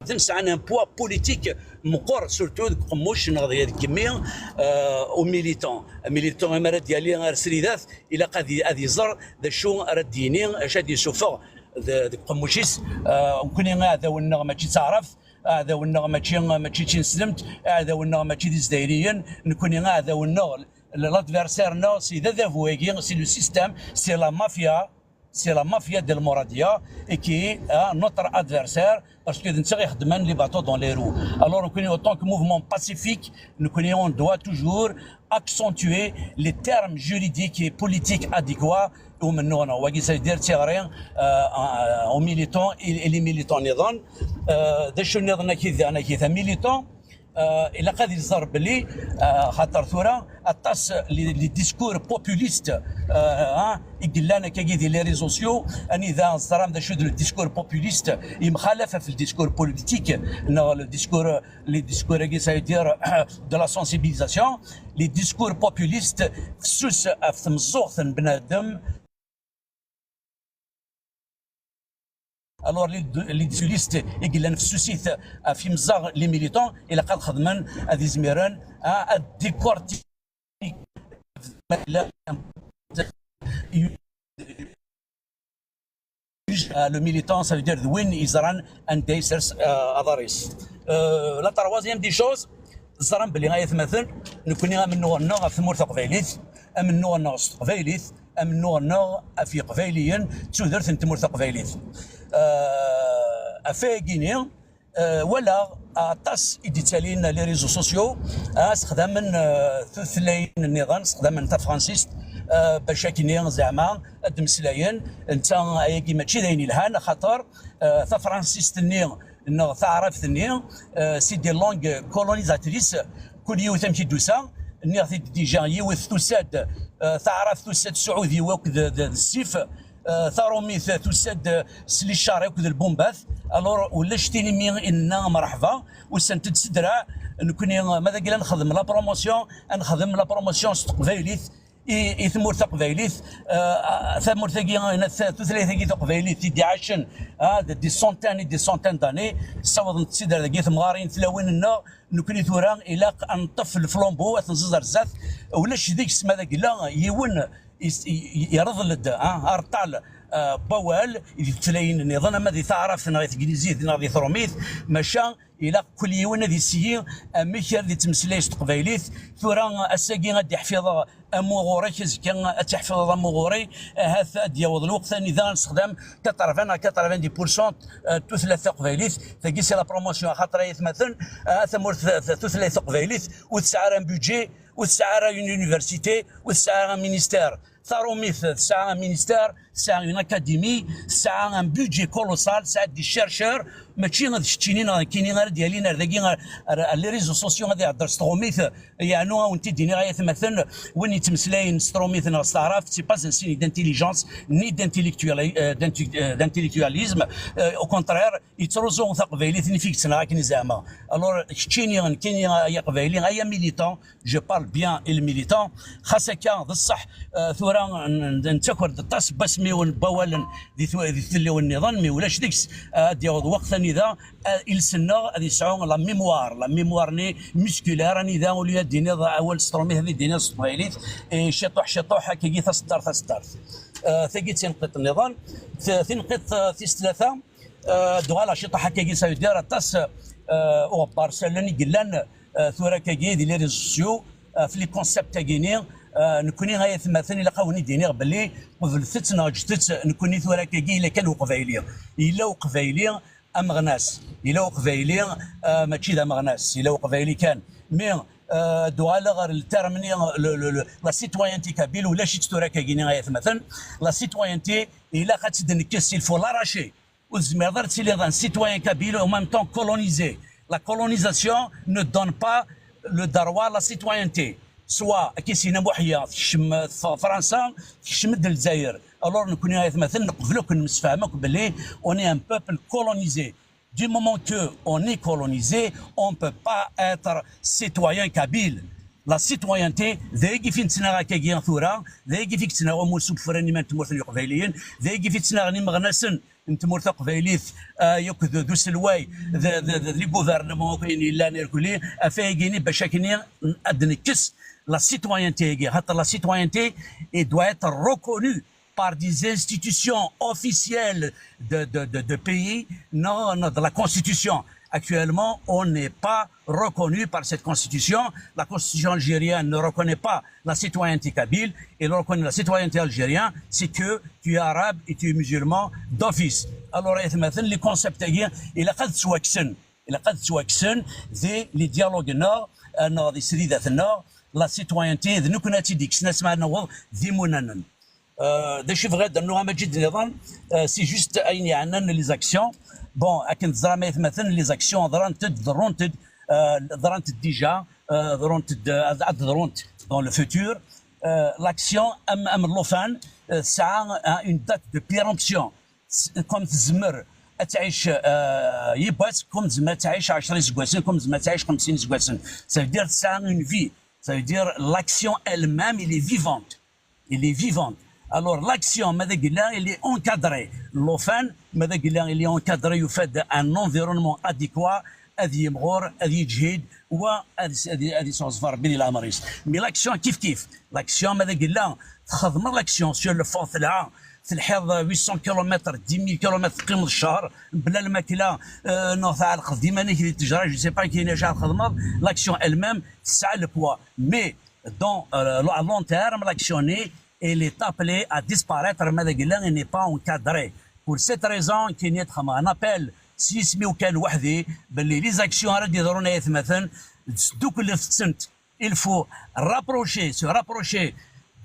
sɛan un poids politique meqqer, surtout deg uqemmuc neɣ deg, deg yimi, euh, au militant. Militant, imi ara d-yali ar sridat, ilaq ad y-, ad iẓer d acu ara d-yini, acu ad d-yessufeɣ d-, deg uqemmuc-is. Euh, nekni aɛdaw-nneɣ mačči d taɛrabt, aɛdaw-nneɣ mačči, mačči d tineslemt, aɛdaw-nneɣ mačči d Izdayriyen, nekni aɛdaw-nneɣ, l'adversaire-nneɣ, c'est d adabu-agi, c'est le système, c'est la mafia. C'est la mafia del Mouradia et qui est, hein, notre adversaire, parce que d netta i ixeddmen les bâtons dans les roues. Alors, nekni, en tant que mouvement pacifique, nekni, on doit toujours accentuer les termes juridiques et politiques adéquats au meneur. Wagi, ça veut dire tirer, euh, aux militants et, et les militants nniḍen. Euh, d acu nniḍen akid, akid, un militant, euh, ilaq ad iẓer belli, euh, xaṭer tura aṭas les, les discours populistes, euh, hein, i yellan akkagi di les réseaux sociaux, anida teẓram d acu d le discours populiste, yemxalaf ɣef le discours politique, neɣ le discours, les discours-agi, ça veut dire, de la sensibilisation, les discours populistes, fessus ɣef tmeẓẓuɣt n bnadem. Alors, les, les discours populistes i yellan fessusit ɣef imeẓẓaɣ, les militants, ilaq ad xedmen, ad izmiren, à, à décortiquer le militant, ça veut dire d win yeẓran anda isers, euh, aḍar-is. Euh, la troisième des choses, teẓram belli ay atmaten, nekni amennuɣ-nneɣ ɣef tmurt taqbaylit, amennuɣ-nneɣ s teqbaylit, amennuɣ-nneɣ ɣef yeqbayliyen d tudert n tmurt taqbaylit. Euh, ɣef wayagi-ni, euh, walaɣ aṭas i d-ittalin les réseaux sociaux, ah, sexdamen, euh, tutlayin nniḍen, sexdamen tafransist, euh, bac akkenni zeɛma ad d-mmeslayen. Netta ayagi mačči d ayen yelhan, axaṭer, euh, tafransist-nni neɣ taɛrabt-nni, euh, c'est des langues colonisatrices. Kul yiwet amek i d-tusa, nniɣ-t-id déjà, yiwet tusa-d, euh, taɛrabt tusa-d s uɛudiw akked d, d, d ssif, euh, taṛumit tusa-d s liccar akked lbumbat. Alors, ulac tin imi i nenna mreḥba, usant-d s ddreɛ. Nekni, ma d agi la nxeddem la promotion, ad nxeddem la promotion s teqbaylit, i, i tmurt taqbaylit, euh, tamurt-agi, tutlayt-agi taqbaylit i d-iɛacen, ah, d des centaines et des centaines d'années, ssawḍent-tt-id ar dagi temɣarin, tlawin-nneɣ, nekni tura ilaq ad neṭṭef le flambeau, ad t-nẓeẓ ar zdat, ulac deg-s ma d agella yiwen is-, i-, i-, ireḍl-d, ah, areṭṭal, wawal di tutlayin nniḍen, ama di taɛrabt neɣ di teglizit neɣ di trumit, maca ilaq kul yiwen ad yesyi amek ara d-yettmeslay s teqbaylit. Tura ass-agi ad d-iḥfiḍ amuɣur-ik, azekka ad tt-iḥfiḍ amuɣur-i, ahat ad d-yaweḍ lweqt anida ad nessexdam quatre-vingts à quatre-vingt-dix pour cent tutlayt taqbaylit. Tagi c'est la promotion, axaṭer ay atmaten, ah, tamurt, tutlayt taqbaylit ur tesɛi ara un budget, ur tesɛi ara une université, ur tesɛi ara un ministère. Tarumit tesɛa un ministère, tesɛa une académie, tesɛa un budget colossal, tesɛa des chercheurs, mačči d keččini neɣ d nekkini ara d-yalin ar dagi, ar, ar, ar les réseaux sociaux ad ihedder s tɣumit, yeɛnu ad wen-t-id-iniɣ ay atmaten, win yettmeslayen s trumit neɣ s taɛrabt, c'est pas un signe d'intelligence, ni d'intellectuali-, euh, d'intu-, euh, d'intellectualisme. Euh, au contraire, yettruẓu taqbaylit, nif i yettnaɣ akken i zeɛma. Alors, keččini, nekkini, ay aqbayli, ay amilitant, je parle bien i lmilitant, xas akka d ṣṣeḥ, euh, tura n-, n-, nettaker-d aṭas n wasmiwen n wawalen di twa-, di tlelliwin nniḍen, mi ulac deg-s, euh, ad d-yaweḍ weqt anida, euh, iles-nneɣ ad yesɛu la mémoire, la mémoire-nni musculaire, anida uli ad d-tiniḍ awal s trumit, ad d-tiniḍ s teqbaylit, et ciṭuḥ, ciṭuḥ, akkagi taseddart, taseddart. Euh, tagi d tineqqiṭ nniḍen. T-, tineqqiṭ, euh, tis tlata, euh, ad d-uɣaleɣ ciṭuḥ akkagi, ça veut dire aṭas, euh, uɣebbar s allen i yellan, euh, tura akkagi di les réseaux sociaux, euh, ɣef les concepts-agi-ni, euh, nekkni ay atmaten ilaq ad wen-id-iniɣ belli qeblet-tt neɣ ǧǧet-tt, nekkni tura akkagi yella kan uqbayli. Yella uqbayli ameɣnas, yella uqbayli, euh, mačči d ameɣnas, yella uqbayli kan. Mais, euh, ad d-uɣaleɣ ɣer le terme-nni, le, le, le, la citoyenneté kabyle, ulac-itt tura akkagi-ni ay atmaten. La citoyenneté, ilaq ad tt-id-nekkes, il faut l'arracher. Ur tezmireḍ ara ad tiliḍ un citoyen kabyle et en même temps colonisé. La colonisation ne donne pas le droit à la citoyenneté. Soit, akka i s-yenna Muḥya, tekcem F-, Fransa, tekcem-d Lezzayer. Alors, nekkni ay atmaten, neqbel akk, nemsefham akk belli on est un peuple colonisé. Du moment que on est colonisé, on ne peut pas être citoyen kabyle. La citoyenneté, d ayagi fi nettnaɣ akkagi tura, d ayagi fi yettnaɣ umussu n ufran iman n tmurt n Yiqbayliyen, d ayagi fi ttnaɣen imeɣnasen n tmurt taqbaylit, euh, yakk d, d uselway, d, d, d, d les gouvernements akk ayen yellan irkelli, ɣef ayagi-ni bac akken ad d-nekkes la citoyenneté-agi, xaṭer la citoyenneté, elle doit être reconnue par des institutions officielles de, de, de, de pays, non, non, de la Constitution. Actuellement, on n'est pas reconnu par cette constitution. La constitution algérienne ne reconnaît pas la citoyenneté kabyle. Elle reconnaît la citoyenneté algérienne, c'est que tu es arabe et tu es musulman d'office. Alors, ay atmaten, les concepts-agi, ilaq ad ttwakksen. Ilaq ad ttwakksen di les dialogues-nneɣ, euh, neɣ di sridat-nneɣ, la citoyenneté, d nekkni ad tt-id-ikksen asmi ara naweḍ d imunanen. Euh, d acu i bɣiɣ ad d-rnuɣ a Maǧid nniḍen, euh, c'est juste ayen yeɛnan les actions. Bon, akken teẓram ay atmaten, les actions ḍrant-d, ḍerrunt-d, euh, ḍrant-d déjà, euh, ḍerrunt-d, euh, ad, ad ḍrunt dans le futur. Euh, l'action am, am llufan, euh, tesɛa, hein, une date de péremption. S-, comme tezmer ad tɛic, euh, yiwwas, comme tezmer ad tɛic ɛecra iseggasen, comme tezmer ad tɛic xemsin iseggasen. Ça veut dire tesɛa une vie. Ça veut dire l'action elle-même, elle est vivante. Elle est vivante. Alors, l'action, ma d agella, elle est encadrée. Llufan, ma d agella, elle est encadrée, yufa-d un environnement adéquat, ad yimɣur, ad yeǧhid, wa ad, ad, ad yesɛuẓẓef Rebbi di leɛmer-is. Mais l'action, kif kif. L'action, ma d agella, txedmeḍ l'action sur le fond, telha, telḥiḍ huit cents kilomètres, dix mille kilomètres, teqqimeḍ ccher, bla lmakla, euh, neɣ tɛelqeḍ d iman-ik di ttejra, je sais pas, kien acu ara txedmeḍ, l'action elle-même, tesɛa le poids. Mais, dans, euh, à long terme, l'action-nni, elle est appelée à disparaître, ma d agella, elle n'est pas encadrée. Pour cette raison, kien ad xedmeɣ un appel s yisem-iw kan weḥd-i, belli les actions ara d-yeḍrun ay atmaten, tesduklet-tent. Il faut rapprocher, se rapprocher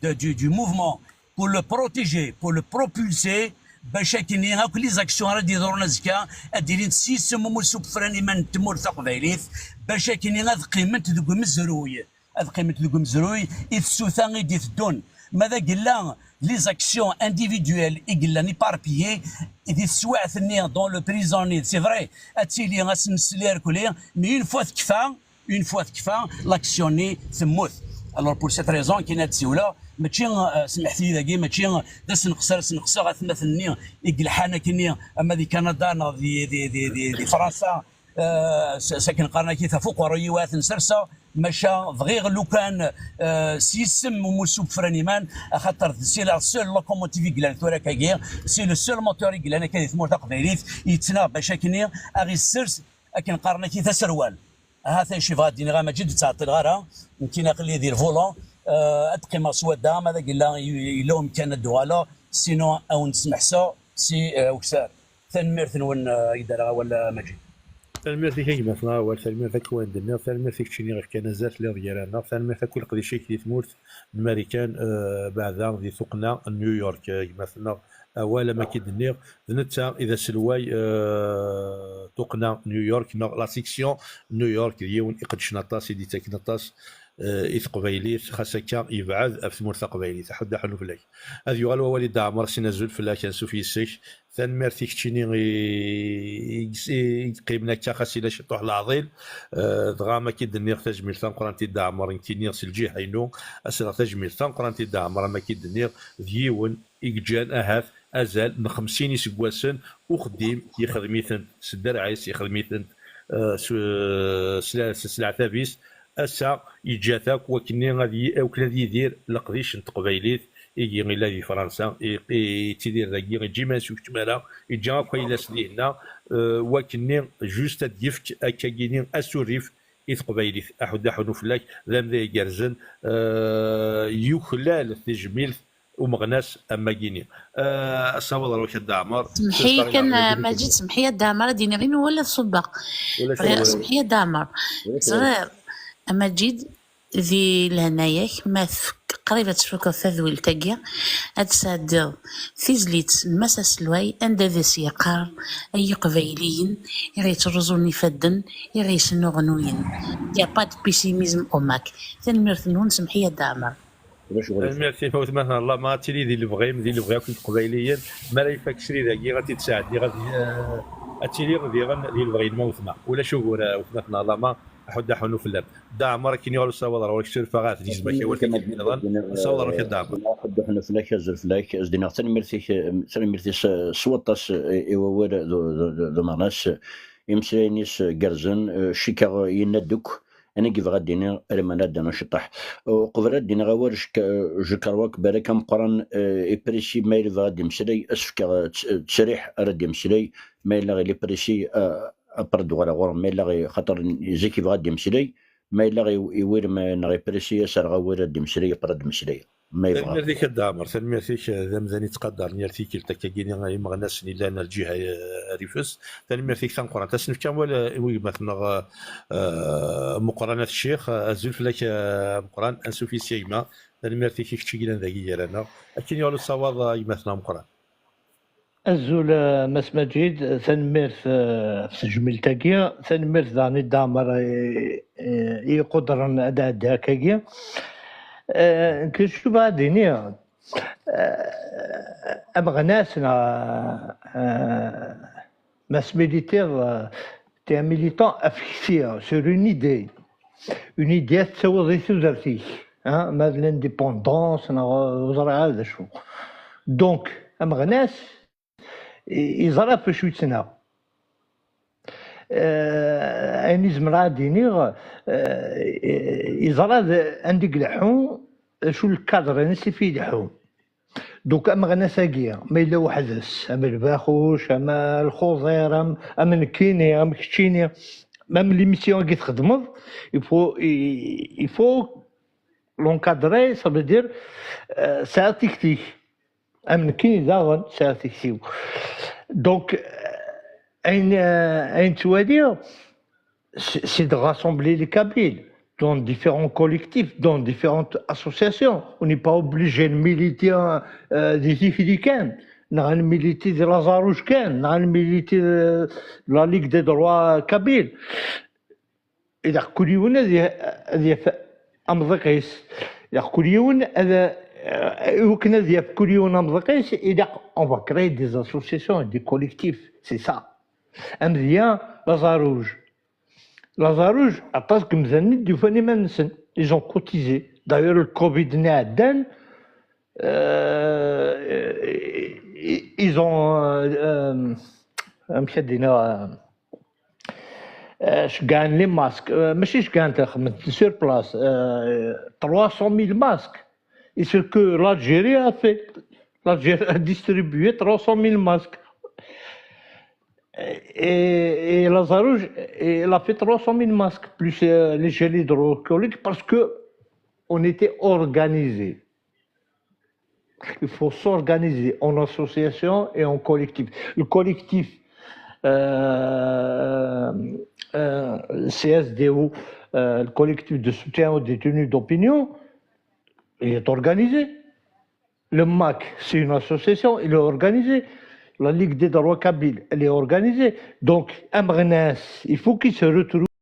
de, du, du mouvement pour le protéger, pour le propulser, bac akken akk les actions ara d-yeḍrun azekka, ad d-ilint s yisem umussu n ufran iman n tmurt taqbaylit, bac akken ad qqiment deg umezruy. Ad qqiment deg umezruy i tsuta i d-iteddun. Ma d agella, les actions individuelles i yellan éparpillées di teswiɛt-nni, dans le prison-nni, c'est vrai, ad tili ass n sli irkelli, mais une fois tekfa, une fois tekfa, l'action-nni temmut. Alors, pour cette raison, kien ad d-siwleɣ, mačči, euh, smiḥet-iyi dagi, mačči, euh, d asneqser, sneqseɣ atmaten-nni i yelḥan akkenni, ama di Kanada neɣ di, di, di, di, di Fransa, euh, s-, s akken qqaren akkin, taf uqerruy-iw ad ten-serseɣ, Maca bɣiɣ lukan, euh, s yisem umussu n Fran Iman, axaṭer c'est la seule locomotive i yellan tura akkagi, c'est le seul moteur i yellan akka di tmurt taqbaylit, yettnaɣ bac akkenni a ɣ-issers, akken qqaren akki, taserwal. Ahat acu yebɣa ad d-iniɣ a Maǧid, ur ttɛeṭṭileɣ ara, nekkini aql-i di lvulan, euh, ad qqimeɣ s wadda, ma d yella, yella umkan ad d-uɣaleɣ, sinon ad wen-d-smeḥseɣ si, euh, ukessar. Tanemmirt-nwen, euh, i d-rreɣ awal, a Maǧid. Tanemmirt-ik a gma-tneɣ awal, tanemmirt akk i wayen d-tenniḍ, tanemmirt i keččini ɣef kan azal telliḍ gar-aneɣ, tanemmirt akk i leqdic-ik di tmurt n Marikan, euh, beɛda di tuqqna n New York, euh, gma-tneɣ awal, am akka i d-nniɣ, d netta i d aselway, euh, tuqqna n New York, neɣ la section n New York, d yiwen iqeddcen aṭas, i d-ittaken aṭas, euh, i teqbaylit, xas akka yebɛed ɣef tmurt taqbaylit. Aḥuddu aḥunnu fell-ak. Ad yuɣal wawal i Dda Ɛmer, sin azul fell-ak, ansuf yes-k. Tanemmirt i keččini i, i, i yeqqimen akka, xas ila ciṭuḥ leɛḍil. Euh, dɣa ma k-id-nniɣ tajmilt tameqqrant i Dda Ɛmer, nekkini s lǧiha-inu, ad s-rreɣ tajmilt tameqqrant i Dda Ɛmer, ama k-id-nniɣ d yiwen i yeǧǧan ahat azal n xemsin iseggasen uxeddim yexdem-itent s dderɛ-is, yexdem-itent, euh, s, s, s, s leɛtab-is. Ass-a yeǧǧa-t akk wakken ad yi-, wakken ad yidir leqdic n teqbaylit, igi illa di Fransa, i, i yettidir dagi, yeǧǧa iman-is ur yekcim ara, yeǧǧa akk ayla-s dihinna, euh, wakken juste ad d-yefk akkagini asurrif i teqbaylit. Aḥuddu aḥunnu fell-ak, d amdan igerrzen, euh, yuklal tejmilt umeɣnas am wagini. Euh, asawaḍ ɣer-k a Dda Ɛmer. Semḥ-iyi kan, a Maǧid, semḥ-iyi a Dda Ɛmer, ad d-iniɣ inu wala tṣubbeɣ. Ulac aɣilif. Semḥ-iyi a Dda Ɛmer. Ẓriɣ, a Maǧid, di lehna-yak, ma tfuk-, qrib ad tfukeḍ tadwilt-agi, ad tesɛeddiḍ tizlit n Mass Aselway, anda d as-yeqqar: "Ay Iqbayliyen, i ɣ-yettruẓun ifadden, i ɣ-yesnuɣnuyen." Y a pas de pessimisme au Mac. Tanemmirt-nwen, semḥ-iyi a Dda Ɛmer. Ulac aɣilif. Tanemmirt-ik a watmaten n Lama, ad tili di lebɣi-m, di lebɣi akk n Teqbayliyen. Mi ara ifak srid-agi, ad t-id-sɛeddiɣ, ad, eh, ad tili diɣen di lebɣi-inem a wetma. Ulac ugur, a watmaten n Lama, aḥuddu aḥunnu fell-am. Dda Ɛmer, akken yuɣal usawaḍ ɣer ɣur-k, surfeɣ ahat d izem-ak awal tikkelt nniḍen. Asawaḍ ɣer-k a Dda Ɛmer. Aḥuddu aḥunnu fell-ak, azul fell-ak, ad s-d-iniɣ tanemmirt-ik, eh, tanemmirt-is, eh, s waṭas, eh, i wawal d, d, d, d umeɣnas, eh, imeslayen-is, eh, gerrzen, eh, cikkeɣ yenna-d akk ayen i yebɣa ad d-iniɣ, alma ad d-iniɣ ciṭṭaḥ. Uqbel ad d-iniɣ awal, je, je crois que balak ameqqran, eh, iprécis ma yella yebɣa ad d-imeslay, ad s-fkeɣ, eh, tt-, ttesriḥ ara d-imeslay, ma yella il est pressé, eh, après ad d-uɣaleɣ ɣur-m, ma yella i-, xaṭer zik yebɣa ad d-imeslay, ma yella i-, iwir ma, neɣ iprécis, ad s-rreɣ awal ad d-imeslay, après ad d-imeslay, ma yebɣa. Tanemmirt-ik a Dda Ɛmer, tanemmirt-ik, eh, d amdan yettqadaren yal tikkelt, akkagini imeɣnasen yellan ar lǧiha, eh, ar ifes. Tanemmirt-ik tameqqrant. Ad s-nefk awal, eh, i wegmat-nneɣ, eh, eh, Meqqran At Ccix, eh, azul fell-ak, eh, Meqqran, ansuf yes-k a gma. Tanemmirt-ik i kečč i yellan dagi gar-aneɣ. Akken yuɣal usawaḍ, eh, a gma-tneɣ Meqqran. Azul, eh, Mass Maǧid, tanemmirt, eh, ɣef tejmilt-agi, tanemmirt daɣen i Dda Ɛmer, eh, eh, i iqudren ad ɛeddi akkagi. Eh, nekk d acu bɣiɣ ad d-iniɣ, eh, ameɣnas neɣ, eh, Mass Militaire, euh, t'es un militant affecté, euh, sur une idée. Une idée ad tettawiḍ di tudert-ik, hein, ma d l'indépendance, neɣ, euh, ur ẓriɣ ara d acu. Donc, ameɣnas, i-, yeẓra ɣef wacu yettnaɣ. Euh, ayen i zemreɣ ad d-iniɣ, euh, yeẓra d anda i ileḥḥu, acu le cadre-ines i fi ileḥḥu. Donc, ameɣnas-agi, ma yella weḥd-s, am Lbaxuc, am Lxuẓir, am, am nekkini, am keččini, même l'émission-agi txedmeḍ, il faut, il, il faut l'encadrer, ça veut dire, euh, sɛiḍ tikti-k. Am nekkini daɣen, sɛiɣ tikti-w. Donc, euh, ayen, euh, ayen ttwaliɣ, c'est c'est de rassembler les Kabyles dans différents collectifs, dans différentes associations. On n'est pas obligé de militer, euh, di Tikli kan, neɣ ad militer di Laẓaruj kan, neɣ ad militer, euh, de la Ligue des droits kabyles. Ilaq kul yiwen ad y-, ad yaf amḍiq-is. Ilaq kul yiwen ad, euh, i wakken ad yaf kul yiwen amḍiq-is, ilaq, on va créer des associations, des collectifs, c'est ça. Amedya, Laẓaruj. Laẓaruj, aṭas n yemdanen i d-yufan iman-nsen. Ils ont cotisé. D'ailleurs, le covid-nni iɛeddan, euh, i-, ils ont, euh, euh, amek ad d-iniɣ, euh, Euh, je gagne les masques. Euh, ماشي je gagne, sur place. Euh, trois cent mille masques. Et ce que l'Algérie a fait. L'Algérie a distribué trois cent mille masques. Et, et Lazare Rouge, elle a fait trois cent mille masques, plus euh, les gels hydroalcooliques, parce que on était organisé. Il faut s'organiser en association et en collectif. Le collectif euh, euh, C S D O, euh, le collectif de soutien aux détenus d'opinion, il est organisé. Le MAK, c'est une association, il est organisé. La Ligue des droits kabyles, elle est organisée. Donc, Amrenas, il faut qu'il se retrouve